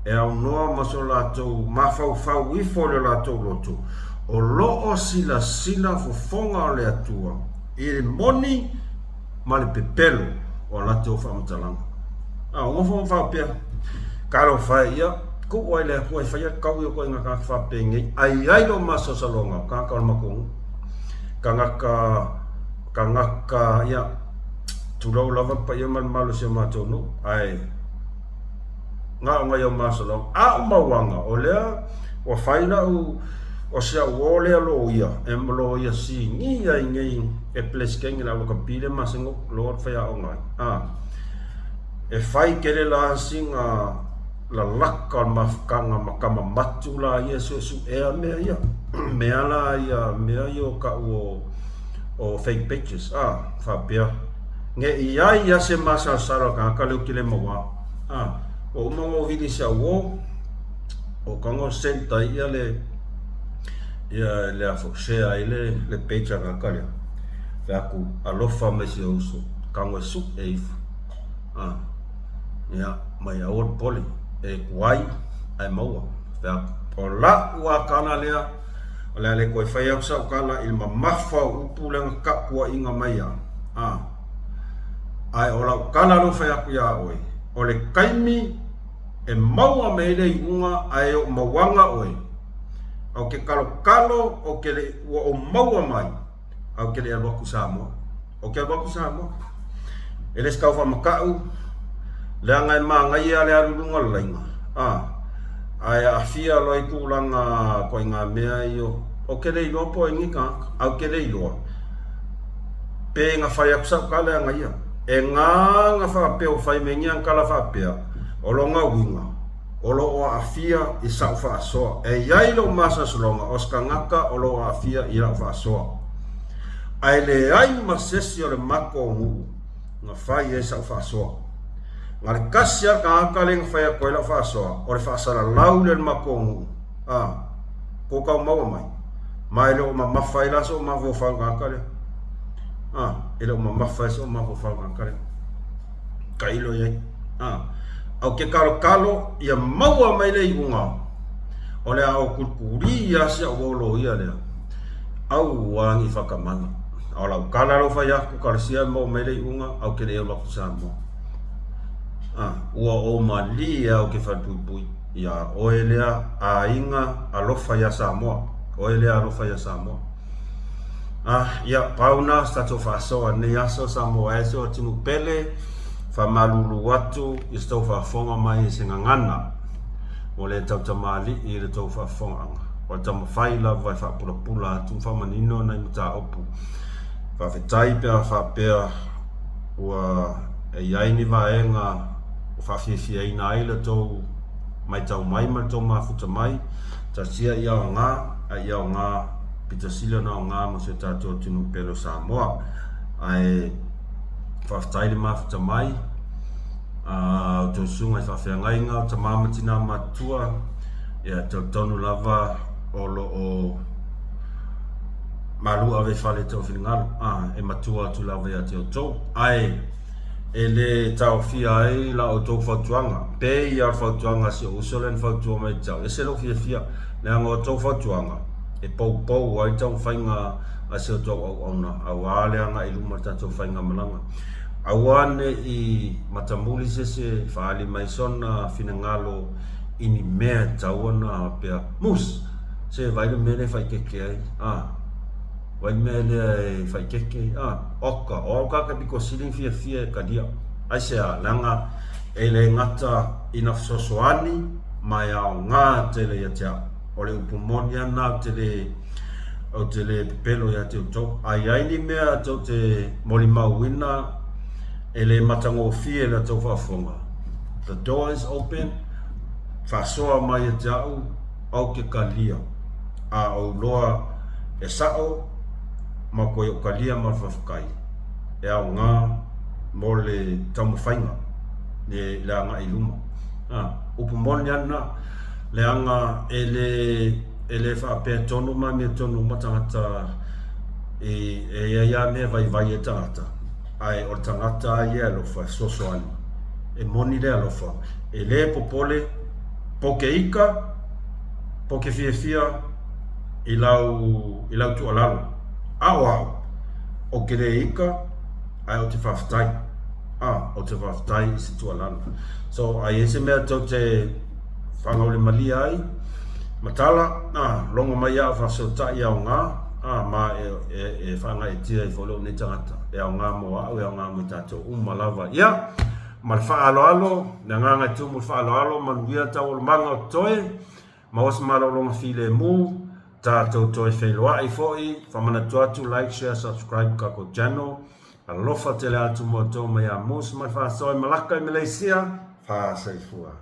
e aunoa ma so latou mafaufau ifo i lo latou loto, o lo o silasila fofoga o le Atua i le moni ma le pepelo o a latou faamatalaga. A o nofo ma faapea, Talofa e ia, tuu ai le Atua e faia le tau i o ituaiga tagata faapenei, a i ai lou masalosaloga, o tagata o le matou nuu, tagata, tagata, ia, Tulou lava le paia ma le mamalu o si o matou nuu, ae na o nai o masaloga. A o mauaga, o lea ua fai lau, o si au uo lea loia, e loia sini ai nei e Peresetene le au lakapi le maseno loa le faiaoga ai. A, e fai tele la sina lalaka o le mafutaga ma tama matu la ia e suesuea mea ia, mea la ia, mea ia o tau o o fake pages a faapea ne i ai ia se masalosalo a tagata lea ou te le maua a ua uma ona ou vili i si au uo o tago send ai ia le ia le a foi share ai le le page a tagata lea fai atu alofa mai si ou uso tago e sue ifo a ia mai aua le popole e tuai ae maua fai atu o la'u lava tala lea O le a le toe fai atu sau tala i le mamafa o upu lea na tapuaiga mai ia, a. Ae o lau tala lea ua fai atu iā oe, o le taimi e maua mai ai le iuga ae o mauaga oe, a ou te kalokalo ou te le, ua ou maua mai, ae ou te le alu atu i Samoa. Ou te alu atu i Samoa. E le se tau faamata'u, leaga e manaia le alu i luga o le laina, a, ae aafia loa i tulaga ituaiga mea ia, ou te le iloa po o ai nei tagata, ae ou te le iloa pe na fai atu sau tala e ana ia. E gā na faapea ua fai mai nei ana tala faapea, o lona uiga, o lo o aafia i sa'u faasoa. E i ai lou masalosaloga o se tagata o lo o aafia i la'u faasoa. Ae leai ma sesi o le matou nuu na fai ai sa'u faasoa. Na le tasi lava le tagata lea na fai atu ai la'u faasoa, o le faasalalau lea o le matou nuu, a, tou tau maua mai, ma e le o mamafa ai la so'u mafaufau i le tagata lea. A. E le o mamafa ai soʻu mafaufau gakale tailo i ai. A o ke kalokalo ia maua mai le iuga o le a o kulikuli ia si a'u olo ia lea aua ni whakamana. A o lau kala lau fai aku kalasia e maua mai le iuga au ke le olo aku Samoa. A ua o malie au ke whalepuipui ia oe lea aiga alofa ia Samoa. Oe lea alofa ia Samoa. Ah, ia, pau na se tatou faasoa nei aso Samoa e so atunuu pele, faamalulu atu i se tou faafofoga mai i se gagana ua le tautamalii i le tou faafofogaaga. O le taumafai lava e faapulapula atu ma faamanino nai mataupu. Faafetai pe a faapea ua e i ai ni vaega ua faafiafiaina ai le tou matau mai ma le tou mafuta mai, taatia i aoga a i aoga pito sili ona aoga mo si o tatou atunuu pele o Samoa. Ae faafetai le mafuta mai a outou susuga i faafeagaiga, o tama ma tina matutua, ia talitonu lava o lo o malu ave i fale i tou finagalo, a, e matua atu lava ia te outou. Ae e le taofia ai la outou fautuaga, pei lava o le fautuaga a si ou uso lea na fautua mai ia te au, e ese lou fiafia, leaga o outou fautuaga e poupou ai taumafaiga a si outou auauna aua le agai i luma o le tatou faigamalaga. Aua ne i matamuli se isi e faaali mai sona finagalo i ni mea e tatau ona faapea, Moose, se vaai le mea lea e faikeke ai, a, vaai le mea lea e faikeke ai, a, oka, o au kaka pito sili ona fiafia e talia. Aisea? Leaga e le gata ina fesoasoani ma e aoga tele ia te au. O le upu moni lava lena ou te le Ou te le pepelo ia te outou. A i ai ni mea tou te molimauina e le matagofie i la tou faafofoga, the door is open, faasoa mai ia te au, ou te talia. A ou loa e sa'o ma koe ou talia ma le faafetai, e aoga mo le taumafaiga i le agai i luma. A, upu moni lava lena, leaga e le E le faapea tonu ma amiotonu uma tagata e i ai lava mea e vaivai ai tagata, ae o le tagata lava ia e alofa, e fesoasoani. E moni le alofa, e le popole, po ke ika, po ke fiafia i lau, i lau tuualalo. A o au, ou te le ika, ae ou te faafetai. A, ou te faafetai i se tuualalo. So, a i ai se mea tou te faagaulemalie ai, Matala, a, logo mai au faafesootai aoga, a, ma e, e, e faagaeetia ai foi lou nei tagata, e aoga mo au, e aoga mo i tatou uma lava. Ia, ma le faaaloalo, le agaga e tumu i le faaaloalo, manuia taualumaga o totoe, maua se malologa filemu, tatou toe feiloai foi, faamanatu atu, like, share, subscribe kakou channel, alofa tele atu mo outou mai a Moose mai Faasoa i Malaka i Malaysia, faasoifua.